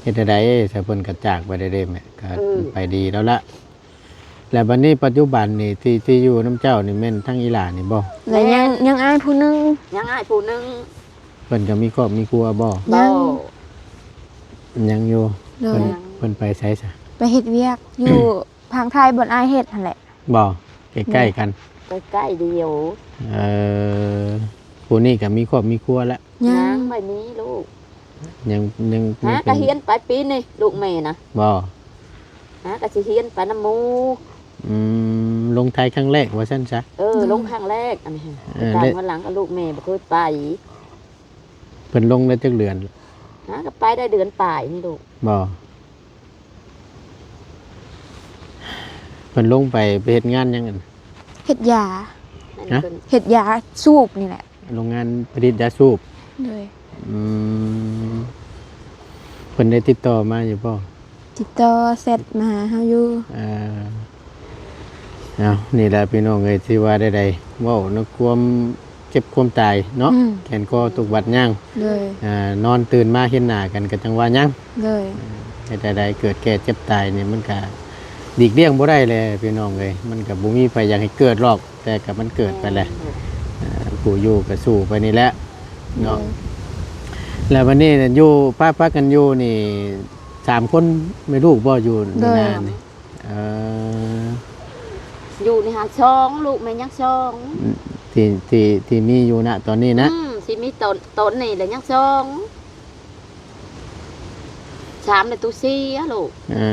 ເຮັດແນວໃດ ຊະ ເພິ່ນກະຈາກໄປໄດ້ເດ້ແມ່ ກະ ເອີ ໄປດີແລ້ວລະ. ແລ້ວບາດນີ້ປັດຈຸບັນນີ້ ທີ່ ທີ່ຢູ່ນຳເຈົ້ານີ້ແມ່ນທັງອີ່ຫຼ້ານີ້ບໍ່? ແລ້ວຍັງ ແມ່ນ ຍັງອ້າຍຜູ້ໜຶ່ງ. ຍັງອ້າຍຜູ້ໜຶ່ງ. ເພິ່ນກະມີຄອບມີຄົວບໍ່? ບໍ່. ຍັງຢູ່. ໂດຍ. ເພິ່ນ ເພິ່ນໄປໃສຊະ? ໄປເຮັດວຽກຢູ່ ພາກໄທບ່ອນອ້າຍເຮັດຫັ້ນແຫຼະ. ບໍ່ ໃກ້ໆກັນ. ໃກ້ໆດຽວ. ເອີ ຜູ້ນີ້ກະມີຄອບມີຄົວແລ້ວ? ຍັງ ຍັງບໍ່ມີລູກ. ຍັງ ຍັງ ຫາກະຮຽນໄປປີນີ້ລູກແມ່ນະ. ບໍ່ ຫາກະຊິຮຽນໄປນຳໝູ່. ອືມ ລົງໄທຄັ້ງແລກວ່າຊັ້ນຊະ. ເອີ ລົງຄັ້ງແລກອັນນີ້. ເອີ ຕາມ ແລະ ມາຫຼັງກະລູກແມ່ບໍ່ເຄີຍໄປ. ເພິ່ນລົງໄດ້ຈັກເດືອນ? ຫາກະໄປໄດ້ເດືອນປາຍນີ້ລູກ. ບໍ່ ເພິ່ນລົງໄປ ໄປເຮັດງານຫຍັງຫັ້ນ? ເຮັດຢາ. ຮະ? ເຮັດຢາສູບນີ້ແຫຼະ. ໂຮງງານຜະລິດຢາສູບ. ໂດຍ. ອືມ ເພິ່ນໄດ້ຕິດຕໍ່ມາຢູ່ບໍ່? ຕິດຕໍ່ແຊັດມາຫາເຮົາຢູ່. ເອີ ເອົາ ນີ້ແຫຼະພີ່ນ້ອງເອີຍ ຊິວ່າໃດໆ ເວົ້າໃນຄວາມເຈັບຄວາມຕາຍເນາະ. ອືມ ແຂນຄໍຕົກບາດຍ່າງ. ໂດຍ. ອ່າ ນອນຕື່ນມາເຫັນໜ້າກັນກະຈັ່ງວ່າຍັງ. ໂດຍ. ເຮັດໃດໆ ເກີດແກ່ເຈັບຕາຍນີ້ມັນກະຫຼີກລ່ຽງບໍ່ໄດ້ແຫຼະພີ່ນ້ອງເອີຍ ມັນກະບໍ່ມີໃຜຢາກໃຫ້ເກີດຫຼອກ ແຕ່ກະມັນເກີດໄປແຫຼະ. ແມ່ນ. ອ່າ ຜູ້ຢູ່ກະສູ້ໄປນີ້ແຫຼະເນາະ. ໂດຍ. ແລ້ວບາດນີ້ຢູ່ ພາກັນຢູ່ນີ້ ສາມຄົນແມ່ລູກບໍ່ ຢູ່ ໂດຍ ໃນນານີ້? ເອີ ຢູ່ນີ້ຫາສອງ ລູກແມ່ຍັງສອງ ທີ່ ທີ່ ທີ່ມີຢູ່ນະຕອນນີ້ນະ. ອືມ ທີ່ມີຕອນ ຕອນນີ້ລະຍັງສອງ ສາມລະຕູເສຍລູກ. ເອີ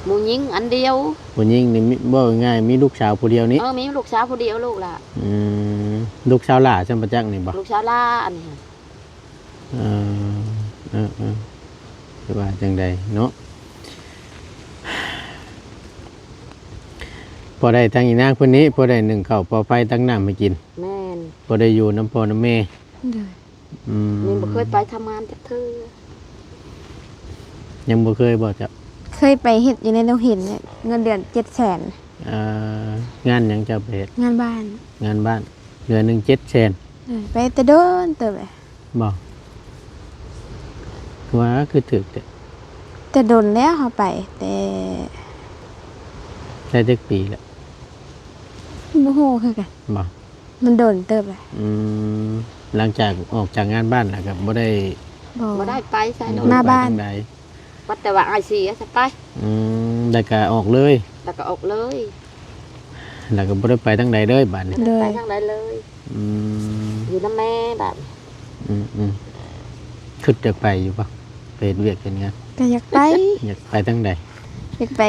ຜູ້ຍິງອັນດຽວ. ຜູ້ຍິງນີ້ມີ ເວົ້າງ່າຍໆ ມີລູກສາວຜູ້ດຽວນີ້? ເອີ ມີລູກສາວຜູ້ດຽວ ລູກຫຼ້າ. ອືມ ລູກສາວຫຼ້າຊ່ຳປະຈັກນີ້ບໍ່? ລູກສາວຫຼ້າອັນນີ້. ເອີ ເອີ ເອີ ຊິວ່າຈັ່ງໃດເນາະ? ພໍໄດ້ທາງອີນາງເພິ່ນນີ້ ພໍໄດ້ໜຶ້ງເຂົ້າປໍໄຟ ຕັກນ້ຳໃຫ້ກິນ. ແມ່ນ. ພໍໄດ້ຢູ່ນຳພໍ່ນຳແມ່. ໂດຍ. ອືມ ຍັງບໍ່ເຄີຍໄປທຳງານຈັກເທື່ອ. ຍັງບໍ່ເຄີຍບໍ່ເຈົ້າ? ເຄີຍໄປເຮັດຢູ່ໃນໂຮງເຫັນ ເງິນເດືອນເຈັດແສນ. ເອີ ງານຫຍັງເຈົ້າໄປເຮັດ? ງານບ້ານ. ງານບ້ານ ເດືອນໜຶ່ງເຈັດແສນ. ໂດຍ. ໄປແຕ່ດົນເຕີບແລ້ວ. ບໍ່? ວ່າຄືຖືກແທ້. ແຕ່ດົນແລ້ວເຮົາໄປ ແຕ່ ໄດ້ຈັກປີແລ້ວ? ບໍ່ຮູ້ຄືກັນ. ບໍ່? ມັນດົນເຕີບແລ້ວ. ອືມ ຫຼັງຈາກອອກຈາກງານບ້ານແລ້ວກໍບໍ່ໄດ້ ບໍ່ ບໍ່ໄດ້ໄປໃສເລີຍ. ມາບ້ານ. ໄປທາງໃດ? ວ່າແຕ່ວ່າອ້າຍເສຍຊະໄປ. ອືມ ແລ້ວກໍອອກເລີຍ. ແລ້ວກໍອອກເລີຍ. ແລ້ວກໍບໍ່ໄດ້ໄປທາງໃດເລີຍບາດນີ້. ໂດຍ. ບໍ່ໄດ້ໄປທາງໃດເລີຍ. ອືມ ຢູ່ນຳແມ່ບາດນີ້. ອືມໆ ຄິດຈະໄປຢູ່ບໍ່? ໄປເຮັດວຽກເຮັດງານ. ກໍຢາກໄປ. ຢາກໄປທາງໃດ? ຢາກໄປ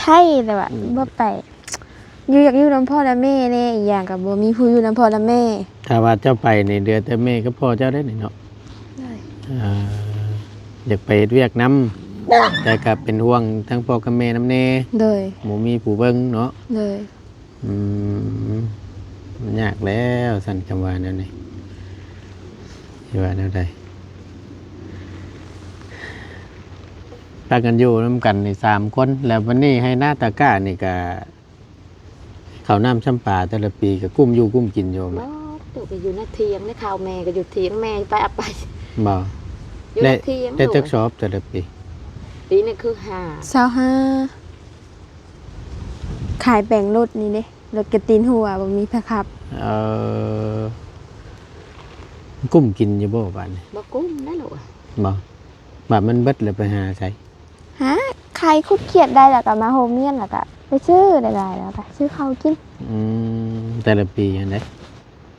ໄທ ແຕ່ວ່າ ອືມ ບໍ່ໄປ. ຢູ່ ຢາກຢູ່ນຳພໍ່ນຳແມ່ແດ່ ອີກຢ່າງກໍບໍ່ມີຜູ້ຢູ່ນຳພໍ່ນຳແມ່. ຖ້າວ່າເຈົ້າໄປນີ້ ເຫຼືອແຕ່ແມ່ກັບພໍ່ເຈົ້າໄດ໋ນີ້ເນາະ. ໂດຍ. ເອີ ຢາກໄປເຮັດວຽກນຳ ແຕ່ກໍເປັນຫ່ວງທັງພໍ່ກັບແມ່ນຳແດ່. ໂດຍ. ບໍ່ມີຜູ້ເບິ່ງເນາະ. ໂດຍ. ອືມ ມັນຍາກແລ້ວຊັ້ນ ຄຳວ່າແນວນີ້ ຊິວ່າແນວໃດ? ພາກັນຢູ່ນຳກັນນີ້ສາມຄົນ ແລ້ວບັດນີ້ໄຮ່ນາຕາກ້ານີ້ກໍ ເຂົ້ານ້ຳຊຳປາແຕ່ລະປີກໍກຸ້ມຢູ່ກຸ້ມກິນຢູ່ແມ່? ບໍ່ ໂຕກໍຢູ່ໃນຖຽງໃນເຂົ້າ ແມ່ກໍຢູ່ຖຽງ ແມ່ໄປເອົາໄປ. ບໍ່? ຢູ່ໃນຖຽງ. ໄດ້ຈັກສອບແຕ່ລະປີ? ປີນີ້ຄືຫ້າ. ຊາວຫ້າ. ຂາຍແປງລົດນີ້ເດ້ ລົດກະຕີນຮົ່ວ ບໍ່ມີໃຜຂັບ. ເອີ ກຸ້ມກິນຢູ່ບໍ່ບາດນີ້? ບໍ່ກຸ້ມແລ້ວລູກ. ບໍ່? ບາດມັນເບິດແລ້ວໄປຫາໃສ? ຫາຂາຍຂຸດຂຽດໄດ້ ແລ້ວກໍມາໂຮມຮຽນ ແລ້ວກໍໄປຊື້ໄດ້ຫຼາຍ ແລ້ວກໍຊື້ເຂົ້າກິນ. ອືມ ແຕ່ລະປີຫັ້ນເດ້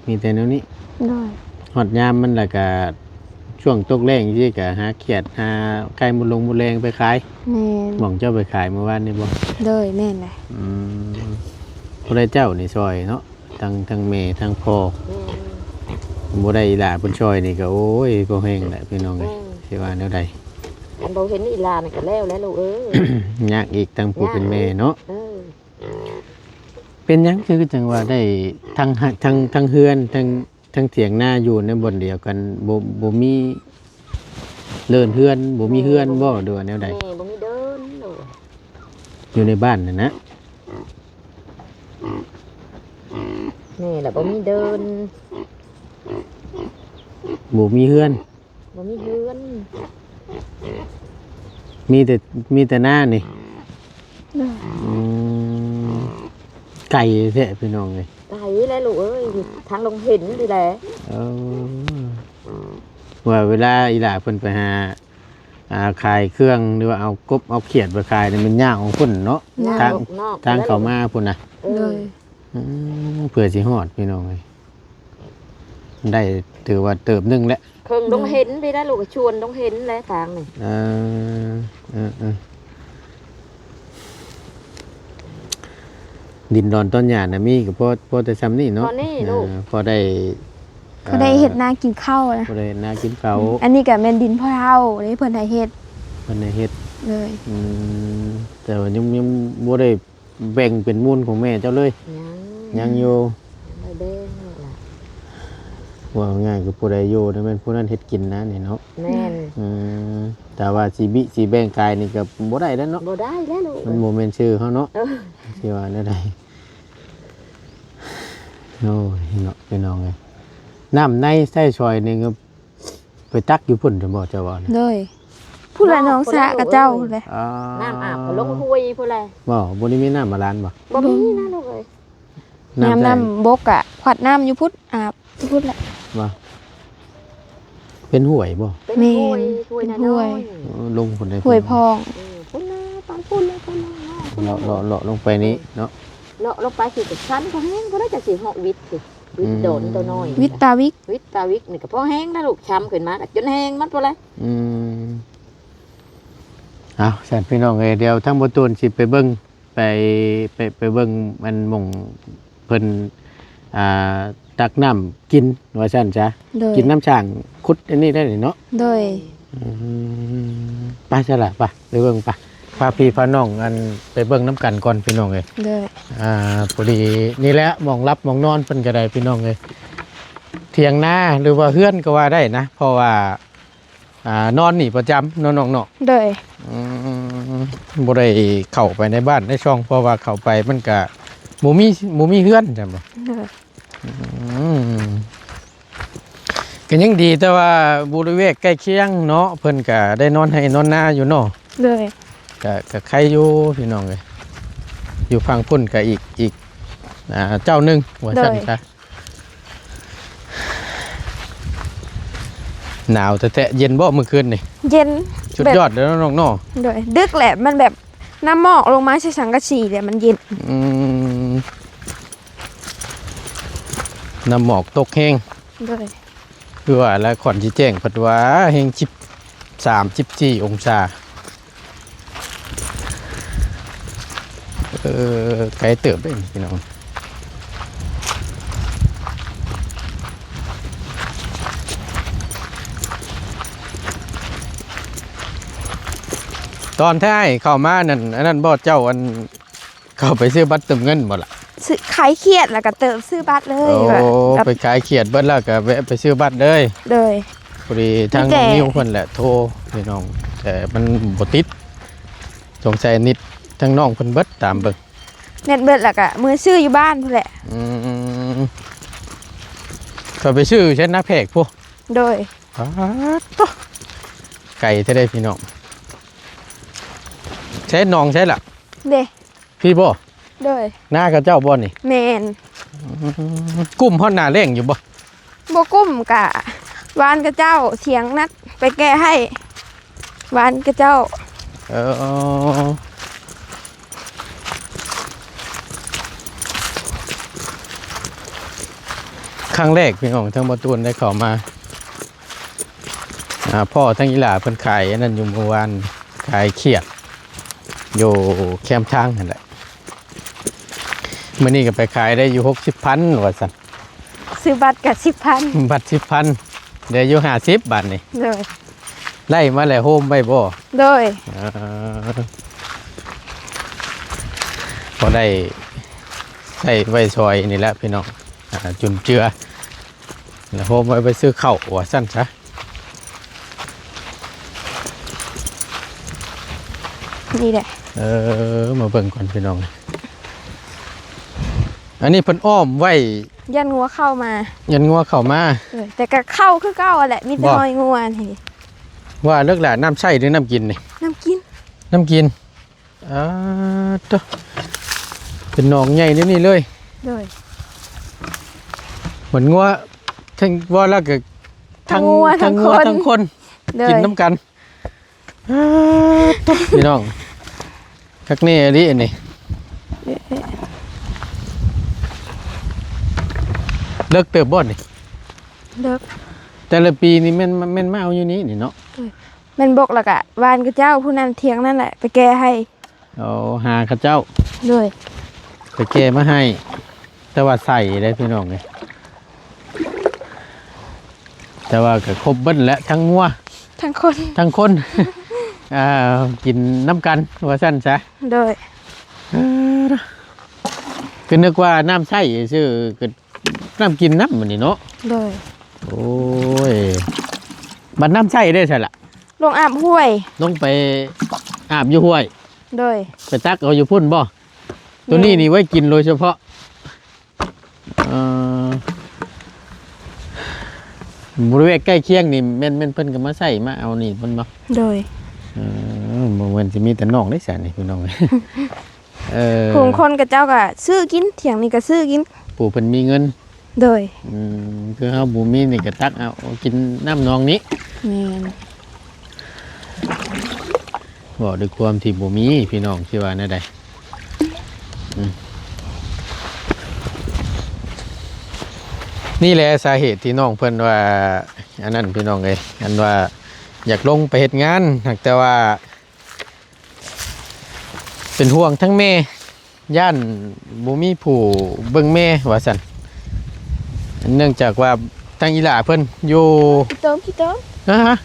ມີແຕ່ແນວນີ້. ໂດຍ. ຮອດຍາມມັນແລ້ວກໍ ຊ່ວງຕົກແລ້ງຈັ່ງຊີ້ກໍຫາຂຽດ ຫາໄຂ່ມົດລົງມົດແລງໄປຂາຍ. ແມ່ນ. ໝ່ອງເຈົ້າໄປຂາຍມື້ວານນີ້ບໍ່? ໂດຍ ແມ່ນແຫຼະ. ອືມ ຜູ້ໃດເຈົ້ານີ້ຊ່ອຍເນາະ ທັງ ທັງແມ່ທັງພໍ່. ແມ່ນ. ບໍ່ໄດ້ອີ່ຫຼ້າເພິ່ນຊ່ອຍນີ້ກໍ ໂອ້ຍ ພໍແຮງແຫຼະພີ່ນ້ອງເອີຍ. ແມ່ນ. ຊິວ່າແນວໃດ? ຄັນບໍ່ເຫັນອີ່ຫຼ້ານີ້ກໍແລ້ວແຫຼະລູກເອີຍ. ຍາກອີກ ທັງຜູ້ເປັນແມ່ເນາະ. ຍາກອີກ. ເອີ. ເປັນຫຍັງຄືຈັ່ງວ່າໄດ້ທັງ ທັງ ທັງເຮືອນ ທັງ ທັງຖຽງນາຢູ່ໃນບ່ອນດຽວກັນ ບໍ່ ບໍ່ມີເດີ່ນເຮືອນ ບໍ່ມີເຮືອນບໍ່ ຫຼືວ່າແນວໃດ? ແມ່ບໍ່ມີເດີ່ນໂດ. ຢູ່ໃນບ້ານຫັ້ນນະ. ແມ່ລະບໍ່ມີເດີ່ນ ບໍ່ມີເຮືອນ. ບໍ່ມີເຮືອນ ມີແຕ່ ມີແຕ່ນານີ້. ໂດຍ. ອືມ ໄກແທ້ພີ່ນ້ອງເອີຍ. ໄກແຫຼະລູກເອີຍ ຢູ່ທາງດົງເຫັນນີ້ແຫຼະ. ເອີ ວ່າເວລາອີ່ຫຼ້າເພິ່ນໄປຫາ ອ່າ ຂາຍເຄື່ອງ ຫຼືວ່າເອົາກົບເອົາຂຽດໄປຂາຍນີ້ ມັນຍາກອອກພຸ້ນເນາະ. ຍາກ. ທາງ ອອກນອກ ທາງເຂົ້າມາພຸ້ນນະ. ໂດຍ. ອືມ ເພື່ອຊິຮອດພີ່ນ້ອງເອີຍ. ໄດ້ຖືວ່າເຕີບໜຶ່ງແຫຼະ. ເຄິ່ງດົງເຫັນໄປໄດ້ລູກ ຊວນດົງເຫັນແຫຼະທາງນີ້. ເອີ ເອີ ເອີ ດິນດອນຕອນຫຍ້ານະມີກໍພໍ ພໍແຕ່ຊ່ຳນີ້ເນາະ. ພໍນີ້ລູກ. ເອີ ພໍໄດ້ ພໍໄດ້ເຮັດນາກິນເຂົ້ານະ. ພໍໄດ້ເຮັດນາກິນເຂົ້າ. ອັນນີ້ກໍແມ່ນດິນພໍ່ເຖົ້າເດ້ ເພິ່ນໃຫ້ເຮັດ. ເພິ່ນໃຫ້ເຮັດ. ໂດຍ. ອືມ ແຕ່ວ່າຍັງ ຍັງບໍ່ໄດ້ ແບ່ງເປັນມູນຂອງແມ່ເຈົ້າເລີຍ? ຍັງ ຍັງຢູ່ ຍັງບໍ່ແບ່ງແລ້ວລະ. ເວົ້າງ່າຍຄືຜູ້ໃດຢູ່ນັ້ນແມ່ນຜູ້ນັ້ນເຮັດກິນນະນີ້ເນາະ. ແມ່ນ. ອືມ ແຕ່ວ່າຊິບິຊິແບ່ງຂາຍນີ້ກໍບໍ່ໄດ້ແລ້ວເນາະ. ບໍ່ໄດ້ແລ້ວລູກ ມັນບໍ່ແມ່ນຊື່ເຮົາເນາະ. ເອີ ຊິວ່າແນວໃດ? ໂອ້ຍເນາະ ພີ່ນ້ອງເອີຍ ນ້ຳໃນໃຊ້ຊ່ອຍນີ້ກໍ ໄປຕັກຢູ່ພຸ້ນຊັ້ນບໍ່ ເຈົ້າເວົ້ານະ? ໂດຍ ພຸ້ນລະ ນ້ອງສະກະເຈົ້າພຸ້ນແຫຼະ. ອໍ ນ້ຳອາບກໍລົງຫ້ວຍພຸ້ນແຫຼະ. ບໍ່ ບໍ່ໄດ້ມີນ້ຳບາດານບໍ່? ບໍ່ມີນະລູກເອີຍ. ຍາມນ້ຳບົກກະຂວັດນ້ຳຢູ່ພຸ້ນ ອາບຢູ່ພຸ້ນແຫຼະ. ບໍ່ ເປັນຫ້ວຍບໍ່? ເປັນຫ້ວຍ. ແມ່ນ ຫ້ວຍນ້ອຍໆ. ເປັນຫ້ວຍ. ເອີ ລົງພຸ້ນເດ້ ຫ້ວຍພອງ. ເອີ ພຸ້ນນະ ຕອນພຸ້ນເລີຍ ພຸ້ນເນາະ ເລາະ ເລາະ ເລາະລົງໄປນີ້ເນາະ. ເລາະລົງໄປຊິກໍຊັນພໍແຮງ ບໍ່ໄດ້ຈັກຊິເຫາະວິດຊິ ວິດ ອືມ ດອນຕົວນ້ອຍ ວິດຕາວິກ ວິດຕາວິກນີ້ກໍພໍແຮງນະລູກ ຊ້ຳຂຶ້ນມາກໍຈົນແຮງໝົດພຸ້ນແຫຼະ. ອືມ ເອົາ ຊັ້ນພີ່ນ້ອງເອີຍ ດຽວທາງບໍ່ຕູນຊິໄປເບິ່ງ ໄປ ໄປ ໄປເບິ່ງອັນໝ່ອງເພິ່ນ ອ່າ ຕັກນ້ຳກິນວ່າຊັ້ນຊະ ໂດຍ ກິນນ້ຳສ້າງຂຸດອັນນີ້ໄດ້ນີ້ເນາະ ໂດຍ ອືມ ໄປຊະລະ ໄປ ໄປເບິ່ງ ໄປ ພາພີ່ພານ້ອງອັນໄປເບິ່ງນຳກັນກ່ອນພີ່ນ້ອງເອີຍ ໂດຍ ອ່າ ພໍດີນີ້ແຫຼະ ໝ່ອງຫຼັບໝ່ອງນອນເພິ່ນກໍໄດ້ພີ່ນ້ອງເອີຍ ຖຽງນາ ຫຼືວ່າເຮືອນກໍວ່າໄດ້ນະ ເພາະວ່າ ອ່າ ນອນນີ້ປະຈຳເນາະນ້ອງເນາະ ໂດຍ ອືມ ບໍ່ໄດ້ເຂົ້າໄປໃນບ້ານໃນຊ່ອງ ເພາະວ່າເຂົ້າໄປມັນກະບໍ່ມີ ບໍ່ມີເຮືອນຊັ້ນບໍ່ ໂດຍ ອືມ ກໍຍັງດີ ແຕ່ວ່າບໍລິເວນໃກ້ຄຽງເນາະ ເພິ່ນກະໄດ້ນອນໄຮ່ນອນນາຢູ່ເນາະ ໂດຍ ກະ ກະໄຄຢູ່ພີ່ນ້ອງເອີຍ ຢູ່ຝັ່ງພຸ້ນກະອີກ ອີກ ອ່າ ເຈົ້າໜຶ່ງວ່າຊັ້ນ ໂດຍ ຊະ. ໜາວແທ້ໆ ເຢັນບໍ່ມື້ຄືນນີ້? ເຢັນ ສຸດຍອດເລີຍເນາະນ້ອງເນາະ ໂດຍ ດຶກແຫຼະ ມັນແບບນ້ຳໝອກລົງມາໃສ່ສັງກະສີແຫຼະ ມັນເຢັນ ອືມ ນ້ຳໝອກຕົກແຮງ ໂດຍ ຄືວ່າລະ ຄອນຊິແຈ້ງ ເພິ່ນວ່າແຮງສິບສາມ ສິບສີ່ອົງສາ. ເອີ ໄກເຕີບເດ້ພີ່ນ້ອງ ຕອນທ້າຍເຂົ້າມານັ້ນ ອັນນັ້ນບໍ່ ເຈົ້າ ອັນ ເຂົ້າໄປຊື້ບັດເຕີມເງິນບໍ່ລະ? ຊື້ ຂາຍຂຽດແລ້ວກໍເຕີມ ຊື້ບັດເລີຍ ໂອ້ ແບບ ໄປຂາຍຂຽດເບິດແລ້ວກໍແວະໄປຊື້ບັດເລີຍ ໂດຍ ພໍດີທາງນ້ອງນິວເພິ່ນແຫຼະໂທພີ່ນ້ອງ ແຕ່ມັນບໍ່ຕິດ ສົງໄສເນັດທາງນ້ອງເພິ່ນເບິດຕາມເບິ່ງ ເນັດເບິດແລ້ວກະມືຊື້ຢູ່ບ້ານພຸ້ນແຫຼະ ອືມ ເຂົາໄປຊື້ໃສນາແພກພຸ້ນ ໂດຍ ປາດໂທ້ ໄກແທ້ເດ້ພີ່ນ້ອງ ໃສໜອງໃສລະ ເດ້ ພີ້ບໍ່ ໂດຍ ນາເຂົາເຈົ້າບໍ່ນີ້ ແມ່ນ ອືມ ກຸ້ມຮອດໜ້າແລ້ງຢູ່ບໍ່? ບໍ່ກຸ້ມ ກະຫວ່ານຂະເຈົ້າ ຖຽງນັດໄປແກ່ໃຫ້ ຫວ່ານຂະເຈົ້າ ເອີ ຄັ້ງແລກພີ່ນ້ອງ ທາງບໍ່ຕູນໄດ້ເຂົ້າມາ ອ່າ ພໍ້ທາງອີ່ຫຼ້າເພິ່ນຂາຍອັນນັ້ນຢູ່ມື້ວານ ຂາຍຂຽດ ຢູ່ແຄມທາງຫັ້ນແຫຼະ ມື້ນີ້ກໍໄປຂາຍໄດ້ຢູ່ຫົກສິບພັນວ່າຊັ້ນ ຊື້ບັດກໍສິບພັນ ບັດສິບພັນ ເຫຼືອຢູ່ຫ້າສິບບາດນີ້ ໂດຍ ໄລ່ມາແລ້ວໂຮມໄວ້ບໍ່? ໂດຍ ເອີ ພໍໄດ້ໃຊ້ໄວ້ຊ່ອຍນີ້ແຫຼະພີ່ນ້ອງ ອ່າ ຈຸນເຈືອ ແລ້ວໂຮມໄວ້ໄປຊື້ເຂົ້າວ່າຊັ້ນຊະ ນີ້ແຫຼະ ເອີ ມາເບິ່ງກ່ອນພີ່ນ້ອງ ອັນນີ້ເພິ່ນອ້ອມໄວ້ ຢ້ານງົວເຂົ້າມາ ຢ້ານງົວເຂົ້າມາ ເອີ ແຕ່ກໍເຂົ້າຄືເກົ່າຫັ້ນແຫຼະ ມີແຕ່ ບໍ່ ຮອຍງົວນີ້ ວ່າເລິກແລ້ວ ນ້ຳໃຊ້ຫຼືນ້ຳກິນນີ້? ນ້ຳກິນ ນ້ຳກິນ ອ່າ ໂທ້ ເປັນໜອງໃຫຍ່ແນວນີ້ເລີຍ ໂດຍ ເໝືອນງົວ ທັງ ວ່າແລ້ວກໍທັງ ທັງງົວ ທັງງົວ ທັງຄົນ ທັງຄົນ ໂດຍ ກິນນຳກັນ ອ່າ ໂທ້ ພີ່ນ້ອງ ຄັກແນ່ອີ່ຫຼີອັນນີ້ ເລິກເຕີບບໍ່ນີ້? ເລິກ ແຕ່ລະປີນີ້ແມ່ນ ແມ່ນມາເອົາຢູ່ນີ້ນີ້ເນາະ ໂດຍ ແມ່ນບົກແລ້ວກະຫວ່ານຂະເຈົ້າ ຜູ້ນັ້ນຖຽງນັ້ນແຫຼະ ໄປແກ່ໃຫ້ ເອົາຫາເຂົາເຈົ້າ ໂດຍ ໄປແກ່ມາໃຫ້ ແຕ່ວ່າໃສ່ເດ້ພີ່ນ້ອງເອີຍ ແຕ່ວ່າກໍຄົບເບິດແຫຼະ ທັງງົວ ທັງຄົນ ທັງຄົນ ອ່າ ກິນນຳກັນວ່າຊັ້ນຊະ ໂດຍ ເອີ ຄືນຶກວ່ານ້ຳໃຊ້ຊື່ ກໍນ້ຳກິນນຳມື້ນີ້ເນາະ ໂດຍ ໂອ້ຍ ບັດນ້ຳໃຊ້ເດ້ຊັ້ນລະ? ລົງອາບຫ້ວຍ ລົງໄປອາບຢູ່ຫ້ວຍ ໂດຍ ໄປຕັກເອົາຢູ່ພຸ້ນບໍ່? ໂຕນີ້ນີ້ໄວ້ກິນໂດຍສະເພາະ ເອີ ບໍລິເວນໃກ້ຄຽງນີ້ແມ່ນ ແມ່ນເພິ່ນກໍມາໃຊ້ມາເອົານີ້ເພິ່ນບໍ່? ໂດຍ ເອີ ບໍ່ແມ່ນຊິມີແຕ່ນ້ອງເດ້ຊັ້ນນີ້ພີ່ນ້ອງ ເອີ ຜູ້ຄົນຂະເຈົ້າກໍຊື້ກິນ ຖຽງນີ້ກໍຊື້ກິນ ຜູ້ເພິ່ນມີເງິນ ໂດຍ ອືມ ຄືເຮົາບໍ່ມີນີ້ກໍຕັກເອົາ ເອົາກິນນ້ຳໜອງນີ້ ແມ່ນ ເວົ້າດ້ວຍຄວາມທີ່ບໍ່ມີ ພີ່ນ້ອງ ຊິວ່າແນວໃດ? ອືມ ນີ້ແຫຼະສາເຫດທີ່ນ້ອງເພິ່ນວ່າ ອັນນັ້ນ ພີ່ນ້ອງເອີຍ ອັນວ່າຢາກລົງໄປເຮັດງານ ຫາກແຕ່ວ່າ ເປັນຫ່ວງທັງແມ່ ຢ້ານບໍ່ມີຜູ້ເບິ່ງແມ່ວ່າຊັ້ນ ເນື່ອງຈາກວ່າທາງອີ່ຫຼ້າເພິ່ນຢູ່ ຂີ້ຕົມ ຂີ້ຕົມ ຮະ?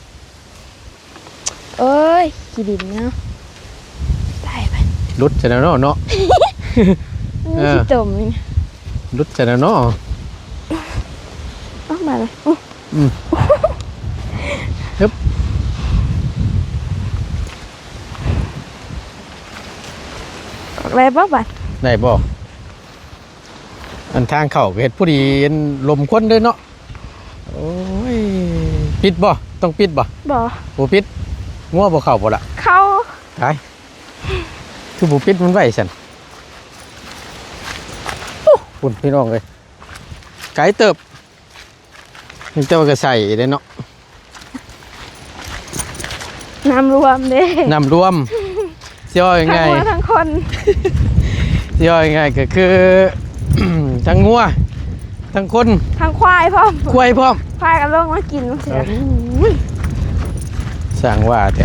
ໂອ້ຍ ຂີ້ດິນເນາະ ໄປ ໄປ ຫຼຸດຊະແລ້ວເນາະ ເນາະ ມັນມີ ເອີ ຂີ້ຕົມນີ້ ຫຼຸດຊະແລ້ວເນາະ ເອົາມາເລີຍ ອືມ ອືມ ຮຶບ ອອກໄດ້ບໍ່ບາດ ໄດ້ບໍ່? ອັນທາງເຂົ້າກໍເຮັດພໍດີ ອັນລົມຄົນເດ້ເນາະ ໂອ້ຍ ປິດບໍ່? ຕ້ອງປິດບໍ່? ບໍ່ ບໍ່ປິດ ງົວບໍ່ເຂົ້າບໍ່ລະ? ເຂົ້າ ຕາຍ ຄືບໍ່ປິດມັນໄວ້ຊັ້ນ ໂອ້ ພຸ້ນ ພີ່ນ້ອງເອີຍ ໄກເຕີບ ແຕ່ວ່າກໍໃສ່ເດ້ເນາະ ນ້ຳລວມເດ້ ນ້ຳລວມ ຊິເວົ້າງ່າຍໆ ທັງງົວທັງຄົນ ຊິເວົ້າງ່າຍໆ ກໍຄື ທັງງົວ ທັງຄົນ ທັງຄວາຍພ້ອມ ຄວາຍພ້ອມ ຄວາຍກໍລົງມາກິນ ໂອ້ຍ ຊ່າງວ່າແທ້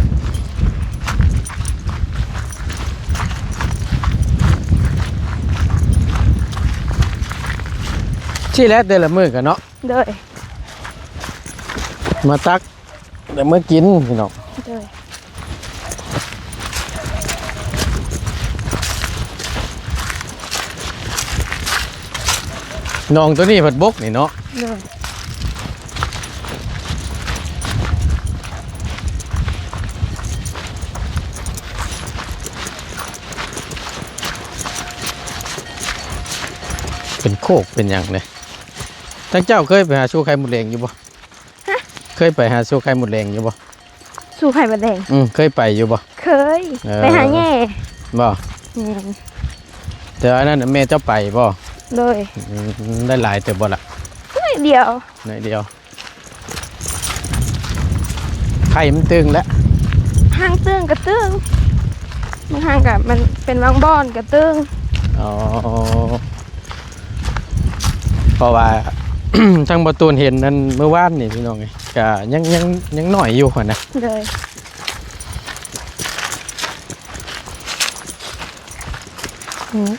ຊີ້ແຫຼະແຕ່ລະມື້ກໍເນາະ ໂດຍ ມາຕັກ ແລ້ວເມືອກິນພີ່ນ້ອງ ໂດຍ ໜອງໂຕນີ້ພັດບົກນີ້ເນາະ ໂດຍ ເປັນໂຄກເປັນຫຍັງເດ້ ທາງເຈົ້າເຄີຍໄປຫາສູ່ໄຂ່ມົດແດງຢູ່ບໍ່? ຮະ? ເຄີຍໄປຫາສູ່ໄຂ່ມົດແດງຢູ່ບໍ່? ສູ່ໄຂ່ມົດແດງ? ອືມ ເຄີຍໄປຢູ່ບໍ່? ເຄີຍ ເອີ ໄປຫາແຍ່ ບໍ່? ແມ່ນ ແຕ່ວ່າອັນນັ້ນແມ່ເຈົ້າໄປບໍ່? ໂດຍ ອືມ ໄດ້ຫຼາຍເຕີບບໍ່ລະ? ໜ້ອຍດຽວ ໜ້ອຍດຽວ ໄຂ່ມັນຕຶງແລ້ວ ຫາງຕຶງກໍຕຶງ ບາງຫາງກໍມັນເປັນບາງບ່ອນກໍຕຶງ ອໍ ເພາະວ່າ ທາງບໍ່ຕູນເຫັນນັ້ນມື້ວານນີ້ພີ່ນ້ອງເອີຍ ກະຍັງ ຍັງ ຍັງໜ້ອຍຢູ່ຫັ້ນນະ ໂດຍ ອືມ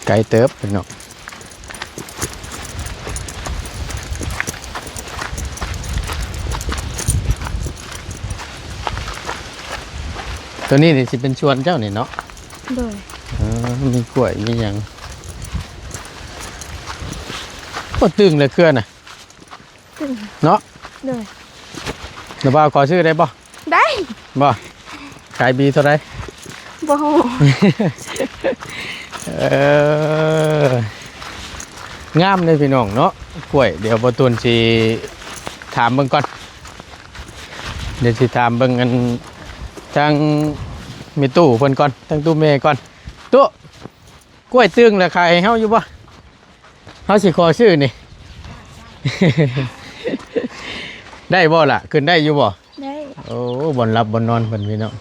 ໄກເຕີບພີ່ນ້ອງ ໂຕນີ້ນີ້ຊິເປັນສວນເຈົ້ານີ້ເນາະ ໂດຍ ເອີ ມີກ້ວຍມີຫຍັງ ໂອ້ ຕຶງເລີຍເຄືອນະ ຕຶງ ເນາະ ໂດຍ ລະບ່າວຂໍຊື້ໄດ້ບໍ່? ໄດ້ ບໍ່? ຂາຍບີເທົ່າໃດ? ບໍ່ຮູ້ ເອີ ງາມເດ້ພີ່ນ້ອງເນາະ ກ້ວຍ ດຽວບໍ່ຕູນຊິຖາມເບິ່ງກ່ອນ ດຽວຊິຖາມເບິ່ງອັນ ທາງແມ່ຕູ້ເພິ່ນກ່ອນ ທາງຕູ້ແມ່ກ່ອນ ຕູ້ ກ້ວຍຕຶງລະຂາຍໃຫ້ເຮົາຢູ່ບໍ່? ເຮົາຊິຂໍຊື້ນີ້ ໄດ້ບໍ່ລະ? ຂຶ້ນໄດ້ຢູ່ບໍ່? ໄດ້ ໂອ້ ບ່ອນຫຼັບບ່ອນນອນເພິ່ນພີ່ນ້ອງ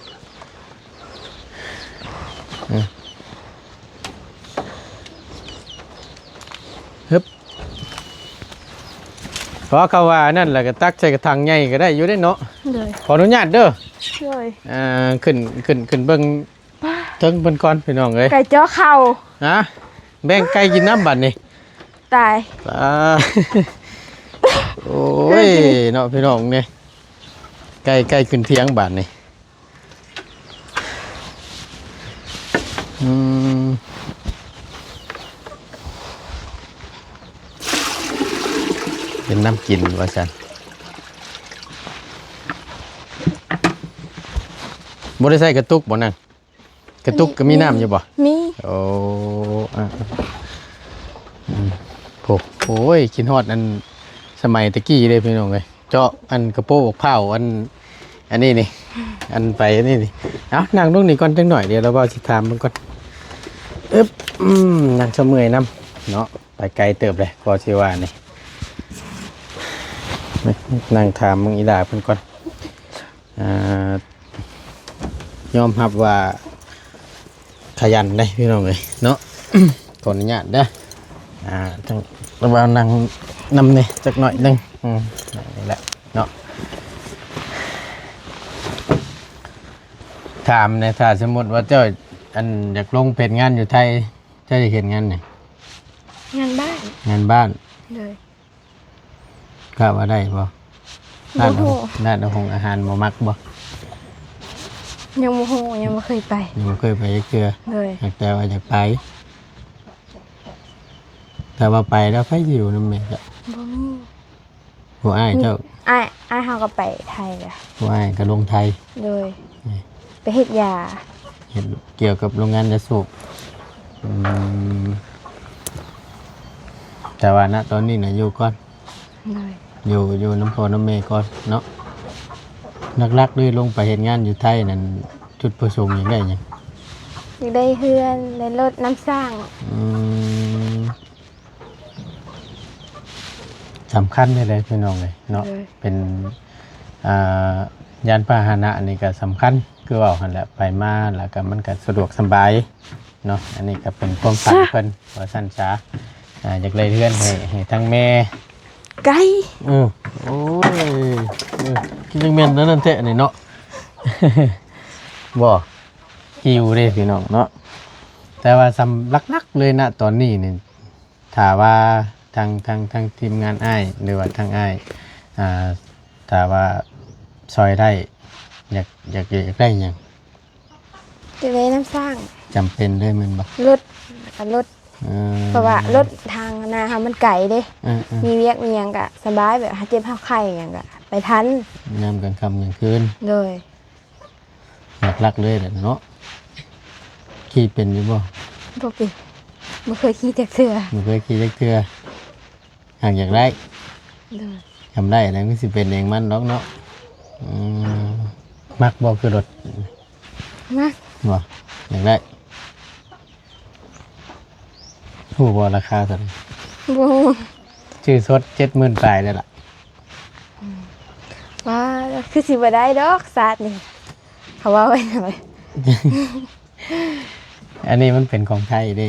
ອືມ ຮຶບ ເພາະເຂົາວ່າອັນນັ້ນລະກໍຕັກໃສ່ກະຖັງໃຫຍ່ກໍໄດ້ຢູ່ເດ້ເນາະ ໂດຍ ຂໍອະນຸຍາດເດີ ໂດຍ ອ່າ ຂຶ້ນ ຂຶ້ນ ຂຶ້ນເບິ່ງ ປາ ເທິງເພິ່ນກ່ອນພີ່ນ້ອງເອີຍ ໄກ່ເຈາະເຂົ້າ ຮະ ແບ່ງໄກ່ກິນນຳບັດນີ້ ຕາຍ ປາ ໂອ້ຍ ເນາະພີ່ນ້ອງນີ້ ໄກ່ ໄກ່ຂຶ້ນຖຽງບາດນີ້ ອືມ ເປັນນຳກິນວ່າຊັ້ນ ບໍ່ໄດ້ໃສ່ກະຕຸກບໍ່ນາງ? ກະຕຸກກໍມີນ້ຳຢູ່ບໍ່? ມີ ໂອ້ ອ່າ ອືມ ໂອ້ ໂອ້ຍ ຄິດຮອດອັນສະໄໝແຕ່ກີ້ເດ້ພີ່ນ້ອງເອີຍ ເຈາະອັນກະໂປະບັກພ້າວ ອັນ ອັນນີ້ນີ້ ອັນໄປອັນນີ້ນີ້ ເອົາ ນັ່ງລົງນີ້ກ່ອນຈັກໜ້ອຍ ດຽວລາວເວົ້າຊິຖາມເບິ່ງກ່ອນ ອຶບ ອືມ ນັ່ງຊະເມື່ອຍນຳເນາະ ໄປໄກເຕີບເລີຍ ກໍຊິວ່ານີ້ ນັ່ງຖາມເບິ່ງອີ່ຫຼ້າເພິ່ນກ່ອນ ອ່າ ຍອມຮັບວ່າຂະຫຍັນເດ້ພີ່ນ້ອງເອີຍເນາະ ຂໍອະນຸຍາດເດີ ອ່າ ທາງລາວນັ່ງນຳແດ່ຈັກໜ້ອຍໜຶ່ງ ອືມ ນີ້ແຫຼະເນາະ ເ ຖາມແດ່ ຖ້າສົມມຸດວ່າເຈົ້າ ອັນ ຢາກລົງໄປເຮັດງານຢູ່ໄທ ເຈົ້າຢາກເຮັດງານຫຍັງ? ງານບ້ານ. ງານບ້ານ. ໂດຍ. ກະວ່າໄດ້ບໍ່? ຮ້ານ ບໍ່ຮູ້ ຮ້ານອາຫານອາຫານບໍ່ມັກບໍ່? ຍັງບໍ່ຮູ້ ຍັງບໍ່ເຄີຍໄປ. ຍັງບໍ່ເຄີຍໄປຈັກເທື່ອ. ໂດຍ. ຫາກແຕ່ວ່າຢາກໄປ. ຖ້າວ່າໄປແລ້ວໃຜຊິຢູ່ນຳແມ່ເຈົ້າ? ບໍ່ມີ. ຜູ້ອ້າຍເຈົ້າ? ມີ ອ້າຍ ອ້າຍເຮົາກໍໄປໄທລະ. ຜູ້ອ້າຍກໍລົງໄທ. ໂດຍ. ນີ້ ໄປເຮັດຢາ. ເຮັດກ່ຽວກັບໂຮງງານຢາສູບ. ອືມ ແຕ່ວ່ານະຕອນນີ້ນະຢູ່ກ່ອນ. ໂດຍ. ຢູ່ ຢູ່ນຳພໍ່ນຳແມ່ກ່ອນເນາະ. ຫຼັກໆເລີຍລົງໄປເຮັດງານຢູ່ໄທນັ້ນ ຈຸດປະສົງຢາກໄດ້ຫຍັງ? ຢາກໄດ້ເຮືອນ ໄດ້ລົດນຳສ້າງ. ອືມ ສຳຄັນເດ້ ພີ່ນ້ອງເອີຍເນາະ. ໂດຍ. ເປັນ ອ່າ ຍານພາຫະນະນີ້ກໍສຳຄັນ ຄືເວົ້າຫັ້ນແຫຼະ ໄປມາ ແລ້ວກໍມັນກໍສະດວກສະບາຍເນາະ. ອັນນີ້ກໍເປັນຄວາມຝັນເພິ່ນ ວ່າຊັ້ນຊະ. ອ່າ ຢາກໄດ້ເຮືອນໃຫ້ ໃຫ້ທາງແມ່. ໄກ. ເອີ ໂອ້ຍ ເອີ ຄືຈັ່ງແມ່ນແນວນັ້ນແທ້ນີ້ເນາະ. ບໍ່ ຫິວເດ້ພີ່ນ້ອງເນາະ. ແຕ່ວ່າສຳ ຫຼັກໆເລີຍນະຕອນນີ້ນີ້ ຖ້າວ່າທາງ ທາງ ທາງທີມງານອ້າຍ ຫຼືວ່າທາງອ້າຍ ອ່າ ຖ້າວ່າຊ່ອຍໄດ້ ຢາກ ຢາກ ຢາກໄດ້ຫຍັງ? ຢາກໄດ້ນຳສ້າງ. ຈຳເປັນເລີຍແມ່ນບໍ່? ລົດ ແລ້ວກໍລົດ. ເອີ ເພາະວ່າລົດທາງນາເຮົາມັນໄກເດ້. ເອີໆ ມີວຽກມີຫຍັງກໍສະບາຍ ແບບເຮົາເຈັບເຮົາໄຂ້ຫຍັງກໍໄປທັນ ຍາມກາງຄ່ຳກາງຄືນ. ໂດຍ. ຫຼັກໆເລີຍແຫຼະເນາະ. ຂີ່ເປັນຢູ່ບໍ່? ບໍ່ເປັນ. ບໍ່ເຄີຍຂີ່ຈັກເທື່ອ. ບໍ່ເຄີຍຂີ່ຈັກເທື່ອ. ຫາກຢາກໄດ້. ໂດຍ. ຄັນໄດ້ແລ້ວມັນຊິເປັນເອງມັນດອກເນາະ. ອືມ ມັກບໍ່ຄືລົດ? ມັກ. ບໍ່ ຢາກໄດ້. ຮູ້ບໍ່ລາຄາເທົ່າໃດ? ບໍ່ຮູ້. ຊື້ສົດເຈັດໝື່ນປາຍເດ້ລະ. ອືມ ວ່າຄືຊິບໍ່ໄດ້ດອກຊາດນີ້ ເຂົາເວົ້າໄວ້ນະ. ອັນນີ້ມັນເປັນຂອງໄທເດ້.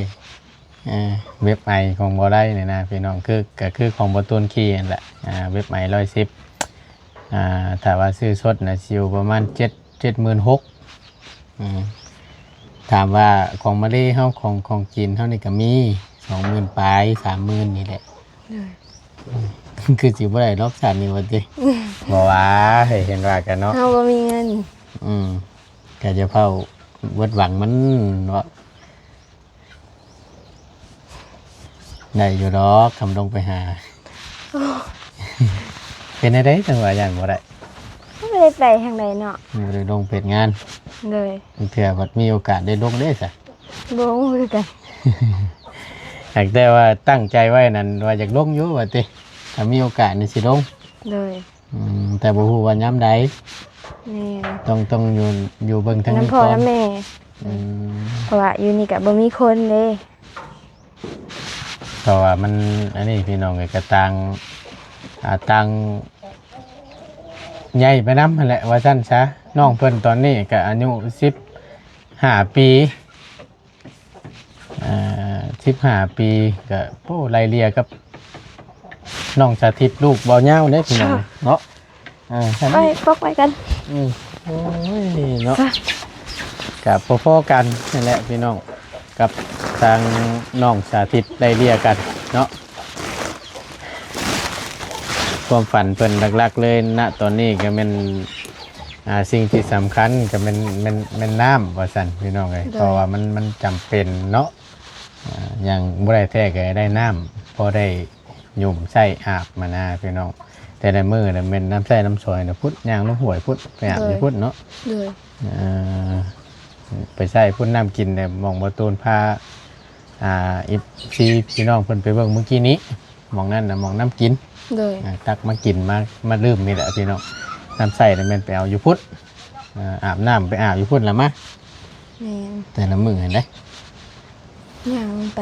ເວັບໄອຂອງບໍ່ໄດ້ນີ້ນະພີ່ນ້ອງ ຄື ກໍຄືຂອງບໍ່ຕູນຂີ່ຫັ້ນແຫຼະ. ເວັບໄອຮ້ອຍສິບ ອ່າ ຖ້າວ່າຊື້ສົດນະຊິຢູ່ປະມານເຈັດ ເຈັດໝື່ນຫົກ. ອືມ ຖາມວ່າຂອງມາເລເຮົາ ຂອງ ຂອງຈີນເຮົານີ້ກໍມີ ສອງໝື່ນປາຍ ສາມໝື່ນນີ້ແຫຼະ. ໂດຍ. ອືມ ຄືຊິບໍ່ໄດ້ດອກຊາດນີ້ວ່າຕິ. ບໍ່ວ່າ ໃຫ້ເຫັນວ່າກັນເນາະ ເຮົາບໍ່ມີເງິນ. ອືມ ກໍຢ່າເຝົ້າເບິດຫວັງມັນເນາະ. ໄດ້ຢູ່ດອກ ຄຳລົງໄປຫາ. ໂອ້ ເປັນແນວໃດຈັ່ງວ່າຢ້ານບໍ່ໄດ້? ບໍ່ໄດ້ໄປທາງໃດເນາະ. ບໍ່ໄດ້ລົງໄປເຮັດງານ. ໂດຍ. ເທື່ອບັດມີໂອກາດໄດ້ລົງເດ້ຊະ. ບໍ່ຮູ້ຄືກັນ. ຫາກແຕ່ວ່າຕັ້ງໃຈໄວ້ນັ້ນວ່າຢາກລົງຢູ່ວ່າຕິ ຖ້າມີໂອກາດນີ້ຊິລົງ. ໂດຍ. ອືມ ແຕ່ບໍ່ຮູ້ວ່າຍາມໃດ. ແມ່ນ. ຕ້ອງ ຕ້ອງຢູ່ ຢູ່ເບິ່ງທາງນີ້ກ່ອນ ນຳພໍ່ນຳແມ່. ອືມ ເພາະວ່າຢູ່ນີ້ກໍບໍ່ມີຄົນເດ້. ເພາະວ່າມັນ ອັນນີ້ພີ່ນ້ອງເອີຍ ກໍຕ່າງ ອ່າ ຕ່າງໃຫຍ່ໄປນຳຫັ້ນແຫຼະ ວ່າຊັ້ນຊະ. ນ້ອງເພິ່ນຕອນນີ້ກໍອາຍຸສິບຫ້າປີ. ອ່າ ສິບຫ້າປີ ກໍ ໂອ້ ໄລ່ເລ່ຍກັບນ້ອງສາທິດ ລູກເບົາຍາວເດ້ພີ່ນ້ອງເນາະ. ເອີ ໄປ ປອກໄວ້ກັນ. ອືມ ໂອ້ຍເນາະ ກະພໍໆກັນນັ້ນແຫຼະພີ່ນ້ອງ ກັບທາງນ້ອງສາທິດ ໄລ່ເລ່ຍກັນເນາະ. ຄວາມຝັນເພິ່ນຫຼັກໆເລີຍນະຕອນນີ້ກໍແມ່ນ ອ່າ ສິ່ງທີ່ສຳຄັນກໍແມ່ນ ແມ່ນ ແມ່ນນ້ຳວ່າຊັ້ນພີ່ນ້ອງເອີຍ. ໂດຍ. ເພາະວ່າມັນ ມັນຈຳເປັນເນາະ ອ່າ ຫຍັງບໍ່ໄດ້ແທ້ກໍໃຫ້ໄດ້ນ້ຳ ພໍໄດ້ຫຍຸ້ມໃຊ້ອາບມານາພີ່ນ້ອງ. ແຕ່ລະມື້ນະແມ່ນນ້ຳໃຊ້ນ້ຳສອຍນະພຸ້ນ ຍ່າງລົງຫ້ວຍພຸ້ນ ໄປອາບຢູ່ພຸ້ນເນາະ. ໂດຍ. ເອີ ໄປໃຊ້ພຸ້ນ ນ້ຳກິນແຫຼະ ໝ່ອງບໍ່ຕູນພາ ອ່າ ເອັຟຊີ ພີ່ນ້ອງເພິ່ນໄປເບິ່ງມື້ກີ້ນີ້. ໝ່ອງນັ້ນນະ ໝ່ອງນ້ຳກິນ. ໂດຍ. ອ່າ ຕັກມາກິນ ມາ ມາດື່ມນີ້ແຫຼະພີ່ນ້ອງ. ນ້ຳໃຊ້ນະແມ່ນໄປເອົາຢູ່ພຸ້ນ ອ່າ ອາບນ້ຳໄປອາບຢູ່ພຸ້ນລະມາ. ແມ່ນ. ແຕ່ລະມື້ຫັ້ນເດ້ ຍ່າງລົງໄປ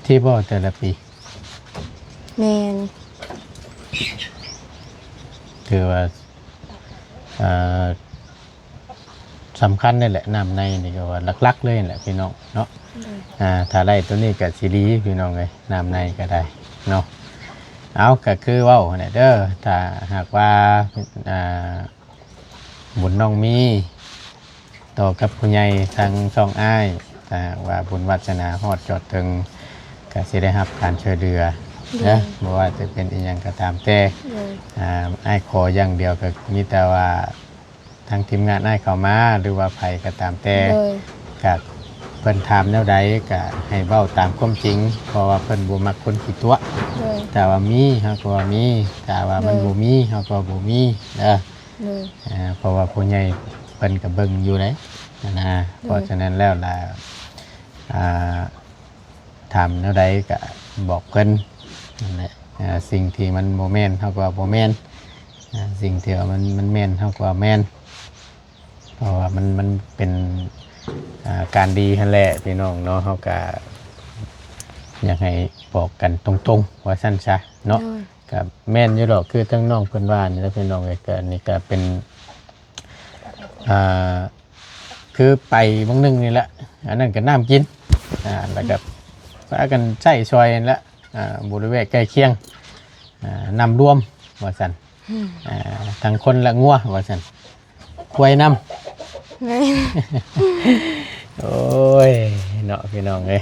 ທີ່ບໍ່ແຕ່ລະປີ. ແມ່ນ. ຖືວ່າ ເອີ ສຳຄັນນີ້ແຫຼະ ນ້ຳໃນນີ້ກໍວ່າຫຼັກໆເລີຍແຫຼະພີ່ນ້ອງເນາະ. ໂດຍ. ອ່າ ຖ້າໄດ້ຕົວນີ້ກໍຊິດີພີ່ນ້ອງເອີຍ ນ້ຳໃນກໍໄດ້ເນາະ. ເອົາ ກໍຄືເວົ້າຫັ້ນແຫຼະເດີ ຖ້າຫາກວ່າ ອ່າ ບຸນນ້ອງມີ ຕໍ່ກັບຜູ້ໃຫຍ່ທາງຊ່ອງອ້າຍ ຖ້າຫາກວ່າບຸນວາດສະໜາຮອດຈອດເຖິງ ກໍຊິໄດ້ຮັບການຊ່ວຍເຫຼືອ ໂດຍ ເດີ ບໍ່ວ່າຈະເປັນອີ່ຫຍັງກໍຕາມແຕ່ ໂດຍ ອ່າ ອ້າຍຂໍຢ່າງດຽວກໍມີແຕ່ວ່າ ທາງທີມງານອ້າຍເຂົ້າມາ ຫຼືວ່າໃຜກໍຕາມແຕ່ ໂດຍ ກໍເພິ່ນຖາມແນວໃດກໍໃຫ້ເວົ້າຕາມຄວາມຈິງ ເພາະວ່າເພິ່ນບໍ່ມັກຄົນຂີ້ຕົວະ ໂດຍ ຖ້າວ່າມີເຮົາກໍວ່າມີ ຖ້າວ່າມັນ ໂດຍ ບໍ່ມີເຮົາກໍວ່າບໍ່ມີເດີ ໂດຍ ອ່າ ເພາະວ່າຜູ້ໃຫຍ່ເພິ່ນກໍເບິ່ງຢູ່ເດ້ຫັ້ນນະ ໂດຍ ເພາະສະນັ້ນແລ້ວລະ ອ່າ ຖາມແນວໃດກໍບອກເພິ່ນນັ້ນແຫຼະ ອ່າ ສິ່ງທີ່ມັນບໍ່ແມ່ນເຮົາກໍວ່າບໍ່ແມ່ນ ອ່າ ສິ່ງທີ່ວ່າມັນ ມັນແມ່ນເຮົາກໍວ່າແມ່ນ ເພາະວ່າມັນ ມັນເປັນ ອ່າ ການດີຫັ້ນແຫຼະພີ່ນ້ອງເນາະ ເຮົາກໍຢາກໃຫ້ບອກກັນຕົງໆ ວ່າຊັ້ນຊະເນາະ ໂດຍ ກໍແມ່ນຢູ່ດອກ ຄືທາງນ້ອງເພິ່ນວ່ານີ້ແຫຼະພີ່ນ້ອງເອີຍ ກໍນີ້ກໍເປັນ ອ່າ ຄືໄປບາງໜຶ່ງນີ້ແຫຼະ ອັນນັ້ນກໍນ້ຳກິນ ອ່າ ແລ້ວກໍພາກັນໃຊ້ຊ່ອຍຫັ້ນແຫຼະ ອ່າ ບໍລິເວນໃກ້ຄຽງ ອ່າ ນ້ຳລວມວ່າຊັ້ນ ອືມ ອ່າ ທັງຄົນແລະງົວວ່າຊັ້ນ ຄວາຍນຳ ແມ່ນ ໂອ້ຍ ເນາະ ພີ່ນ້ອງເອີຍ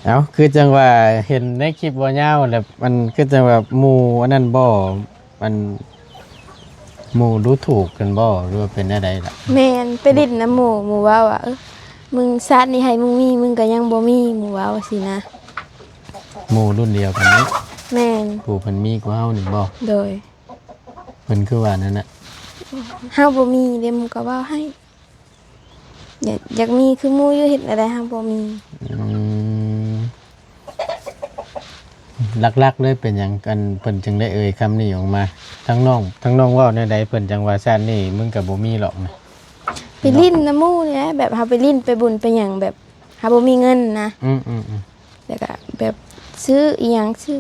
ເອົ້າ ຄືຈັ່ງວ່າເຫັນໃນຄລິບບໍ່ຍາວແລ້ວ ມັນຄືຈັ່ງວ່າໝູ່ອັນນັ້ນບໍ່ ອັນ ໝູ່ດູຖູກກັນບໍ່ ຫຼືວ່າເປັນແນວໃດລະ? ແມ່ນ ໄປຫຼິ້ນນຳໝູ່ ໝູ່ເວົ້າວ່າ ເອີ ມຶງຊາດນີ້ໃຫ້ມຶງມີ ມຶງກໍຍັງບໍ່ມີ ໝູ່ເວົ້າຊີ້ນະ. ໝູ່ລຸ້ນດຽວກັນນີ້? ແມ່ນ. ຜູ້ເພິ່ນມີກວ່າເຮົານີ້ບໍ່? ໂດຍ. ເພິ່ນຄືວ່ານັ້ນນະ? ເຮົາບໍ່ມີເດ້ ໝູ່ກໍເວົ້າໃຫ້. ຢາກ ຢາກມີຄືໝູ່ຢູ່ ເຮັດແນວໃດຫາບໍ່ມີ. ອືມ ຫຼັກໆເລີຍເປັນຫຍັງ ອັນ ເພິ່ນຈຶ່ງໄດ້ເອີ່ຍຄຳນີ້ອອກມາ? ທາງນ້ອງ ທາງນ້ອງເວົ້າແນວໃດ ເພິ່ນຈັ່ງວ່າຊາດນີ້ມຶງກໍບໍ່ມີຫຼອກນະ? ໄປຫຼິ້ນນຳໝູ່ນີ້ແຫຼະ ແບບເຮົາໄປຫຼິ້ນໄປບຸນໄປຫຍັງ ແບບເຮົາບໍ່ມີເງິນນະ. ອືມໆໆ. ແລ້ວກໍແບບຊື້ອີ່ຫຍັງ ຊື້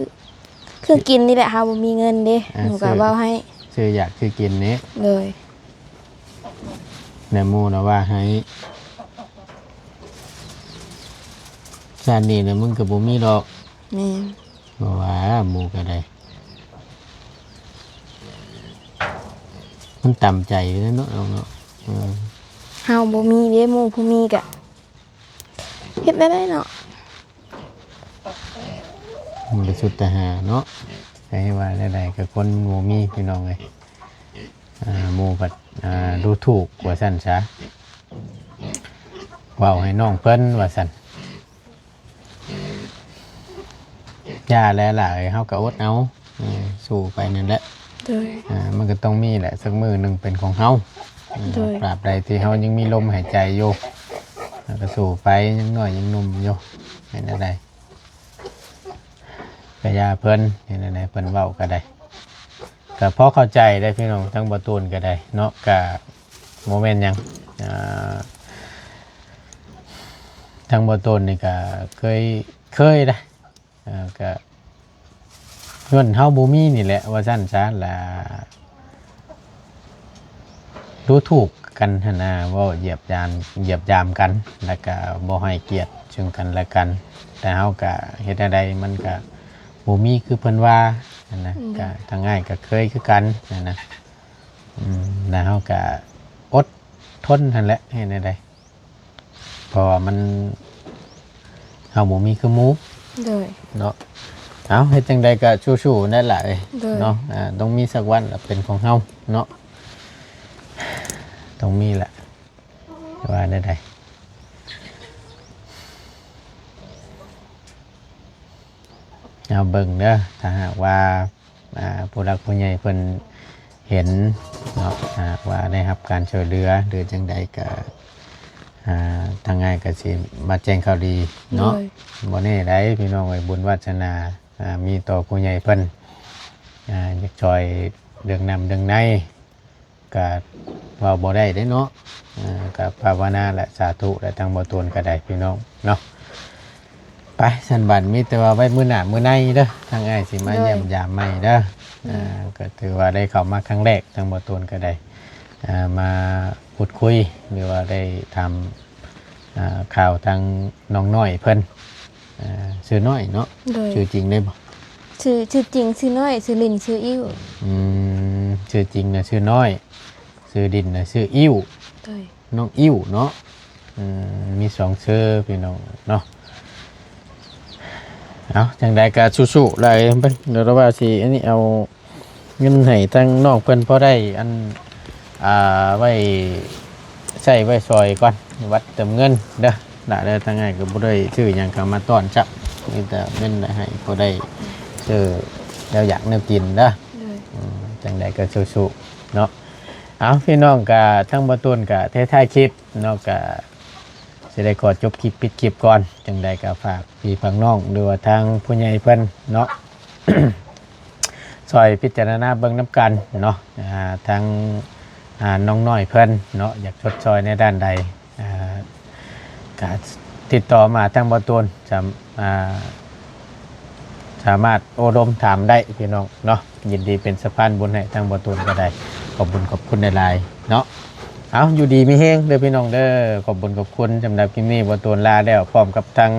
ເຄື່ອງກິນນີ້ແຫຼະ ເຮົາບໍ່ມີເງິນເດ້. ອ່າ ໝູ່ກໍເວົ້າໃຫ້ ຊື້ຢາກຊື້ກິນນີ້. ໂດຍ. ແລ້ວໝູ່ນະວ່າໃຫ້ ຊາດນີ້ນະ ມຶງກໍບໍ່ມີດອກ. ແມ່ນ. ບໍ່ວ່າໝູ່ກໍໄດ້ ມັນຕາມໃຈເນາະ ເນາະ. ເອີ ເຮົາບໍ່ມີເດ້ ໝູ່ຜູ້ມີກະ ເຮັດແນວໃດເນາະ? ມັນກໍສຸດແຕ່ຫາເນາະ. ໃຜວ່າແນວໃດກໍຄົນບໍ່ມີ ພີ່ນ້ອງເອີຍ. ອ່າ ໝູ່ພັດ ອ່າ ດູຖູກວ່າຊັ້ນຊະ ເວົ້າໃຫ້ນ້ອງເພິ່ນວ່າຊັ້ນ. ຢ່າແຫຼະຫຼາຍ ເຮົາກໍອົດເອົາ ເອີ ສູ້ໄປນັ້ນແຫຼະ. ໂດຍ. ອ່າ ມັນກໍຕ້ອງມີແຫຼະ ສັກມື້ໜຶ່ງເປັນຂອງເຮົາ. ໂດຍ. ຕາບໃດທີ່ເຮົາຍັງມີລົມຫາຍໃຈຢູ່ ເຮົາກໍສູ້ໄປ ຍັງນ້ອຍຍັງໜຸ່ມຢູ່. ເປັນແນວໃດ ກະຢ່າເພິ່ນ ເຮັດແນວໃດເພິ່ນເວົ້າກະໄດ້ ກະພໍເຂົ້າໃຈໄດ້ພີ່ນ້ອງ ທາງບໍ່ຕູນກະໄດ້ເນາະ ກະບໍ່ແມ່ນຫຍັງ. ອ່າ ທາງບໍ່ຕູນນີ້ກະເຄີຍ ເຄີຍນະ ເອີ ກະຍ້ອນເຮົາບໍ່ມີນີ້ແຫຼະ ວ່າຊັ້ນຊະ ລະ ດູຖູກກັນຫັ້ນນະ ເວົ້າຢຽບຢາມ ຢຽບຢາມກັນ ແລ້ວກະບໍ່ໃຫ້ກຽດເຊິ່ງກັນແລະກັນ. ແຕ່ເຮົາກະເຮັດແນວໃດ ມັນກະບໍ່ມີຄືເພິ່ນວ່າຫັ້ນນະ. ອືມ. ກະທາງອ້າຍກະເຄີຍຄືກັນຫັ້ນນະ. ອືມ ແລ້ວເຮົາກະອົດທົນຫັ້ນແຫຼະ ເຮັດແນວໃດ. ເພາະວ່າມັນ ເຮົາບໍ່ມີຄືໝູ່. ໂດຍ. ເນາະ ເອົາ ເຮັດຈັ່ງໃດກໍສູ້ໆນັ້ນລະເອີຍ. ໂດຍ. ເນາະ ອ່າ ຕ້ອງມີສັກວັນລະເປັນຂອງເຮົາເນາະ ຕ້ອງມີລະ ວ່າແນວໃດ. ເອົາເບິ່ງເດີ ຖ້າຫາກວ່າ ອ່າ ຜູ້ຫຼັກຜູ້ໃຫຍ່ເພິ່ນເຫັນເນາະ ຖ້າຫາກວ່າໄດ້ຮັບການຊ່ວຍເຫຼືອ ຫຼືຈັ່ງໃດກໍ ອ່າ ທາງອ້າຍກໍຊິມາແຈ້ງຂ່າວດີເນາະ. ໂດຍ. ບໍ່ແນ່ໃດ໋ ພີ່ນ້ອງເອີຍ ບຸນວາດສະໜາ ອ່າ ມີຕໍ່ຜູ້ໃຫຍ່ເພິ່ນ ອ່າ ຢາກຊ່ອຍເລື່ອງນ້ຳເລື່ອງໃນ ກະເວົ້າບໍ່ໄດ້ເດ້ເນາະ. ເອີ ກະພາວະນາແຫຼະ ສາທຸແຫຼະ ທາງບໍ່ຕູນກະໄດ້ ພີ່ນ້ອງເນາະ. ໄປ ຊັ້ນບັດມີແຕ່ວ່າໄວ້ມື້ໜ້າມື້ໃນເດີ ທາງອ້າຍຊິມາ ໂດຍ ຢ້ຽມຢາມໃໝ່ເດີ. ໂດຍ. ເອີ ກະຖືວ່າໄດ້ເຂົ້າມາຄັ້ງແລກ ທາງບໍ່ຕູນກະໄດ້ ເອີ ມາພູດຄຸຍ ຫຼືວ່າໄດ້ຖາມ ອ່າ ຂ່າວທາງນ້ອງນ້ອຍເພິ່ນ. ອ່າ ຊື່ນ້ອຍເນາະ. ໂດຍ. ຊື່ຈິງໄດ້ບໍ່? ຊື່ ຊື່ຈິງຊື່ນ້ອຍ ຊື່ຫຼິ້ນຊື່ອິ້ວ. ອືມ ຊື່ຈິງນະຊື່ນ້ອຍ ຊື່ຫຼິ້ນນະຊື່ອິ້ວ. ໂດຍ. ນ້ອງອິ້ວເນາະ ອືມ ມີສອງຊື່ພີ່ນ້ອງເນາະ. ເອົາ ຈັ່ງໃດກໍສູ້ໆ ຫຼາຍເບິ່ງ ດຽວລາວວ່າຊິອັນນີ້ ເອົາເງິນໃຫ້ທາງນ້ອງເພິ່ນພໍໄດ້ ອັນ ອ່າ ໄວ້ໃຊ້ໄວ້ຊ່ອຍກ່ອນ ບັດເຕີມເງິນເດີ ຫຼາເດີ. ທາງອ້າຍກໍບໍ່ໄດ້ຊື້ຫຍັງເຂົ້າມາຕ້ອນຊ້ຳ ມີແຕ່ເງິນໃຫ້ພໍໄດ້ຊື້ແນວຢາກແນວກິນເດີ. ໂດຍ ອືມ ຈັ່ງໃດກໍສູ້ໆ ເນາະ. ເອົາ ພີ່ນ້ອງ ກະທາງບໍ່ຕູນກະທ້າຍໆຄລິບເນາະ ກະຊິໄດ້ຂໍຈົບຄລິບ ປິດຄລິບກ່ອນ. ຈັ່ງໃດກະຝາກພີ່ຝາກນ້ອງ ຫຼືວ່າທາງຜູ້ໃຫຍ່ເພິ່ນເນາະ ຊ່ອຍພິຈາລະນາເບິ່ງນຳກັນເນາະ ອ່າ ທາງ ອ່າ ນ້ອງນ້ອຍເພິ່ນເນາະ ຢາກຊົດຊ່ອຍໃນດ້ານໃດ ອ່າ ກະຕິດຕໍ່ມາທາງບໍ່ຕູນ ສາມ- ອ່າ ສາມາດໂອ້ລົມຖາມໄດ້ພີ່ນ້ອງເນາະ. ຍິນດີເປັນສະພານບຸນໃຫ້ທາງບໍ່ຕູນກໍໄດ້. ຂອບບຸນຂອບຄຸນຫຼາຍໆເນາະ. ເອົາ ຢູ່ດີມີແຮງເດີພີ່ນ້ອງເດີ. ຂອບບຸນຂອບຄຸນ. ສຳລັບຄລິບນີ້ບໍ່ຕູນລາແລ້ວ ພ້ອມກັບທາງ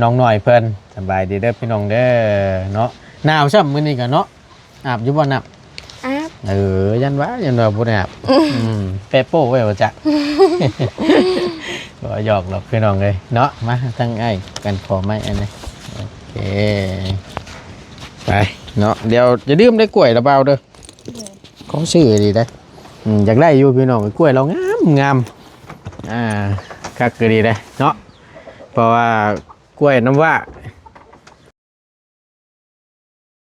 ນ້ອງນ້ອຍເພິ່ນ. ສະບາຍດີເດີພີ່ນ້ອງເດີເນາະ. ໜາວຊ້ຳມື້ນີ້ກໍເນາະ. ອາບຢູ່ບໍ່ນ້ຳ? ອາບ. ເອີ ຢ້ານວ່າ ຢ້ານວ່າບໍ່ໄດ້ອາບ. ອືມ ແປະໂປ້ໄວ້ວ່າຈະ ບໍ່ຫຍອກດອກພີ່ນ້ອງເອີຍເນາະ. ມາທາງອ້າຍກັນ ຂໍໄມ້ອັນນີ້. ໂອເຄ ໄປເນາະ. ດຽວຢ່າລືມໄດ້ກ້ວຍລະບ່າວເດີ. ໂດຍ ຂໍຊື້ດີໄດ໋. ອືມ ຢາກໄດ້ຢູ່ພີ່ນ້ອງ ກ້ວຍລາວງາມງາມ. ອ່າ ຄັກກໍດີໄດ໋ເນາະ ເພາະວ່າ ກ້ວຍນ້ຳວ້າ